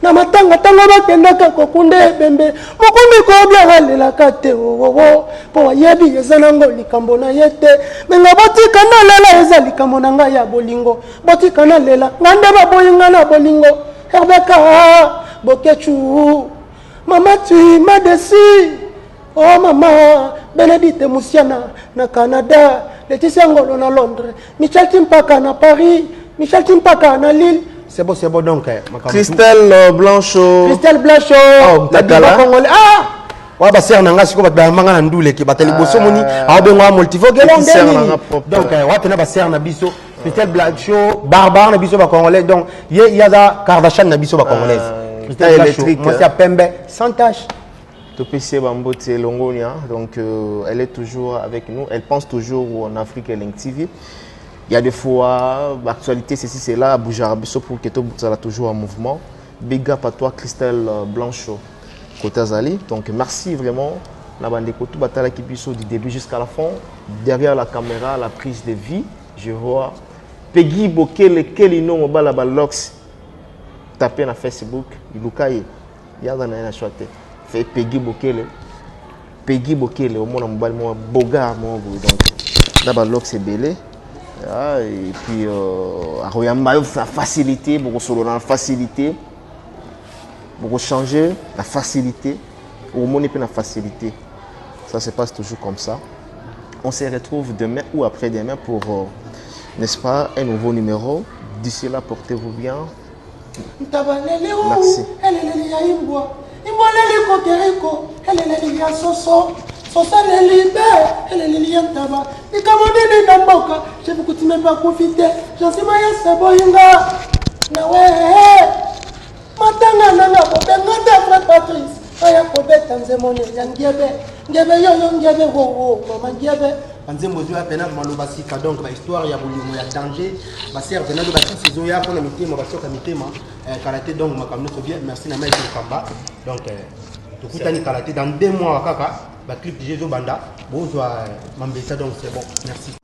na matanga ntango bakendaka kokunda ebembe, mokumbi kobia alelaka te owowo, mpo ayebi eza nango likambo na ye te. Menga botika nalela, eza likambo na ngai ya bolingo, botika nalela, nga nde baboyi nga na bolingo. Rebecca Bokechu, mama tu m'as déçu. Oh mama Benedicte Musiana na Canada, Laetitia Ngolo na Londres, Michel Timpaka na Paris, Michel Timpaka na Lille. C'est bon, c'est bon donc. Christelle Blanchot. Christelle Blanchot. Oh, la diva congolais. Ah! Wa basere na nga sikoyo bato bayambanga na nduleke bato ya liboso moni aobenga moltivo donc wa pena basere na biso Christelle Blanchot, barbare na biso bacongolais, donc ye ye aza Kardashian na biso bacongolaise. Christelle Blanchot, mwasi ya pembe sans tache. Topesi Bambote Longonia, donc elle est toujours avec nous, elle pense toujours en Afrique et Link TV. Il y a des fois, l'actualité, ceci, c'est là, Boujara Bisso pour que tout soit toujours en mouvement. Big up à toi, Christelle Blanchot, Kota Zali. Donc merci vraiment, la bande de Batala Kibiso du début jusqu'à la fin. Derrière la caméra, la prise de vie, je vois Peggy Bokele Kelino Mobala Balox. Tapez na Facebook, Ilukaye. Il y a un choix. Fait Peggy Bokele. Peggy Bokele, au moins, mobile, moi, Bogar, moi, donc, là-bas, Lox est belé. Ah, et puis, Aroyamba, la facilité, pour solo dans la facilité, pour changer la facilité, au moins, la facilité. Ça se passe toujours comme ça. On se retrouve demain ou après-demain pour, n'est-ce pas, un nouveau numéro. D'ici là, portez-vous bien. Merci. Eleleli ya imbwa, imbwa leli kokeriko, eleleli ya soso, soso leli be, eleleli ya ntaba, likambo nini na mboka, chef coutumier bakufi te, Jean-Simon ya Seboyinga nawe matanga nanga bobenga te frère Patrice aya kobeta nzemone ya ngiebe ngiebe yoyo ngiebe wowo mama ngiebe. Banzembo ezoya pena maloba sika, donc bahistoire ya bolingo ya danger, basere pena do bakisi ezoya mpona mitema basoka mitema kala te, donc makambo nyonso bien. Merci na Mike Lokamba, donc tokutani kala te dans 2 mois kaka baclip déjà ezobanda, bozwa mambesa, donc c'est bon, merci.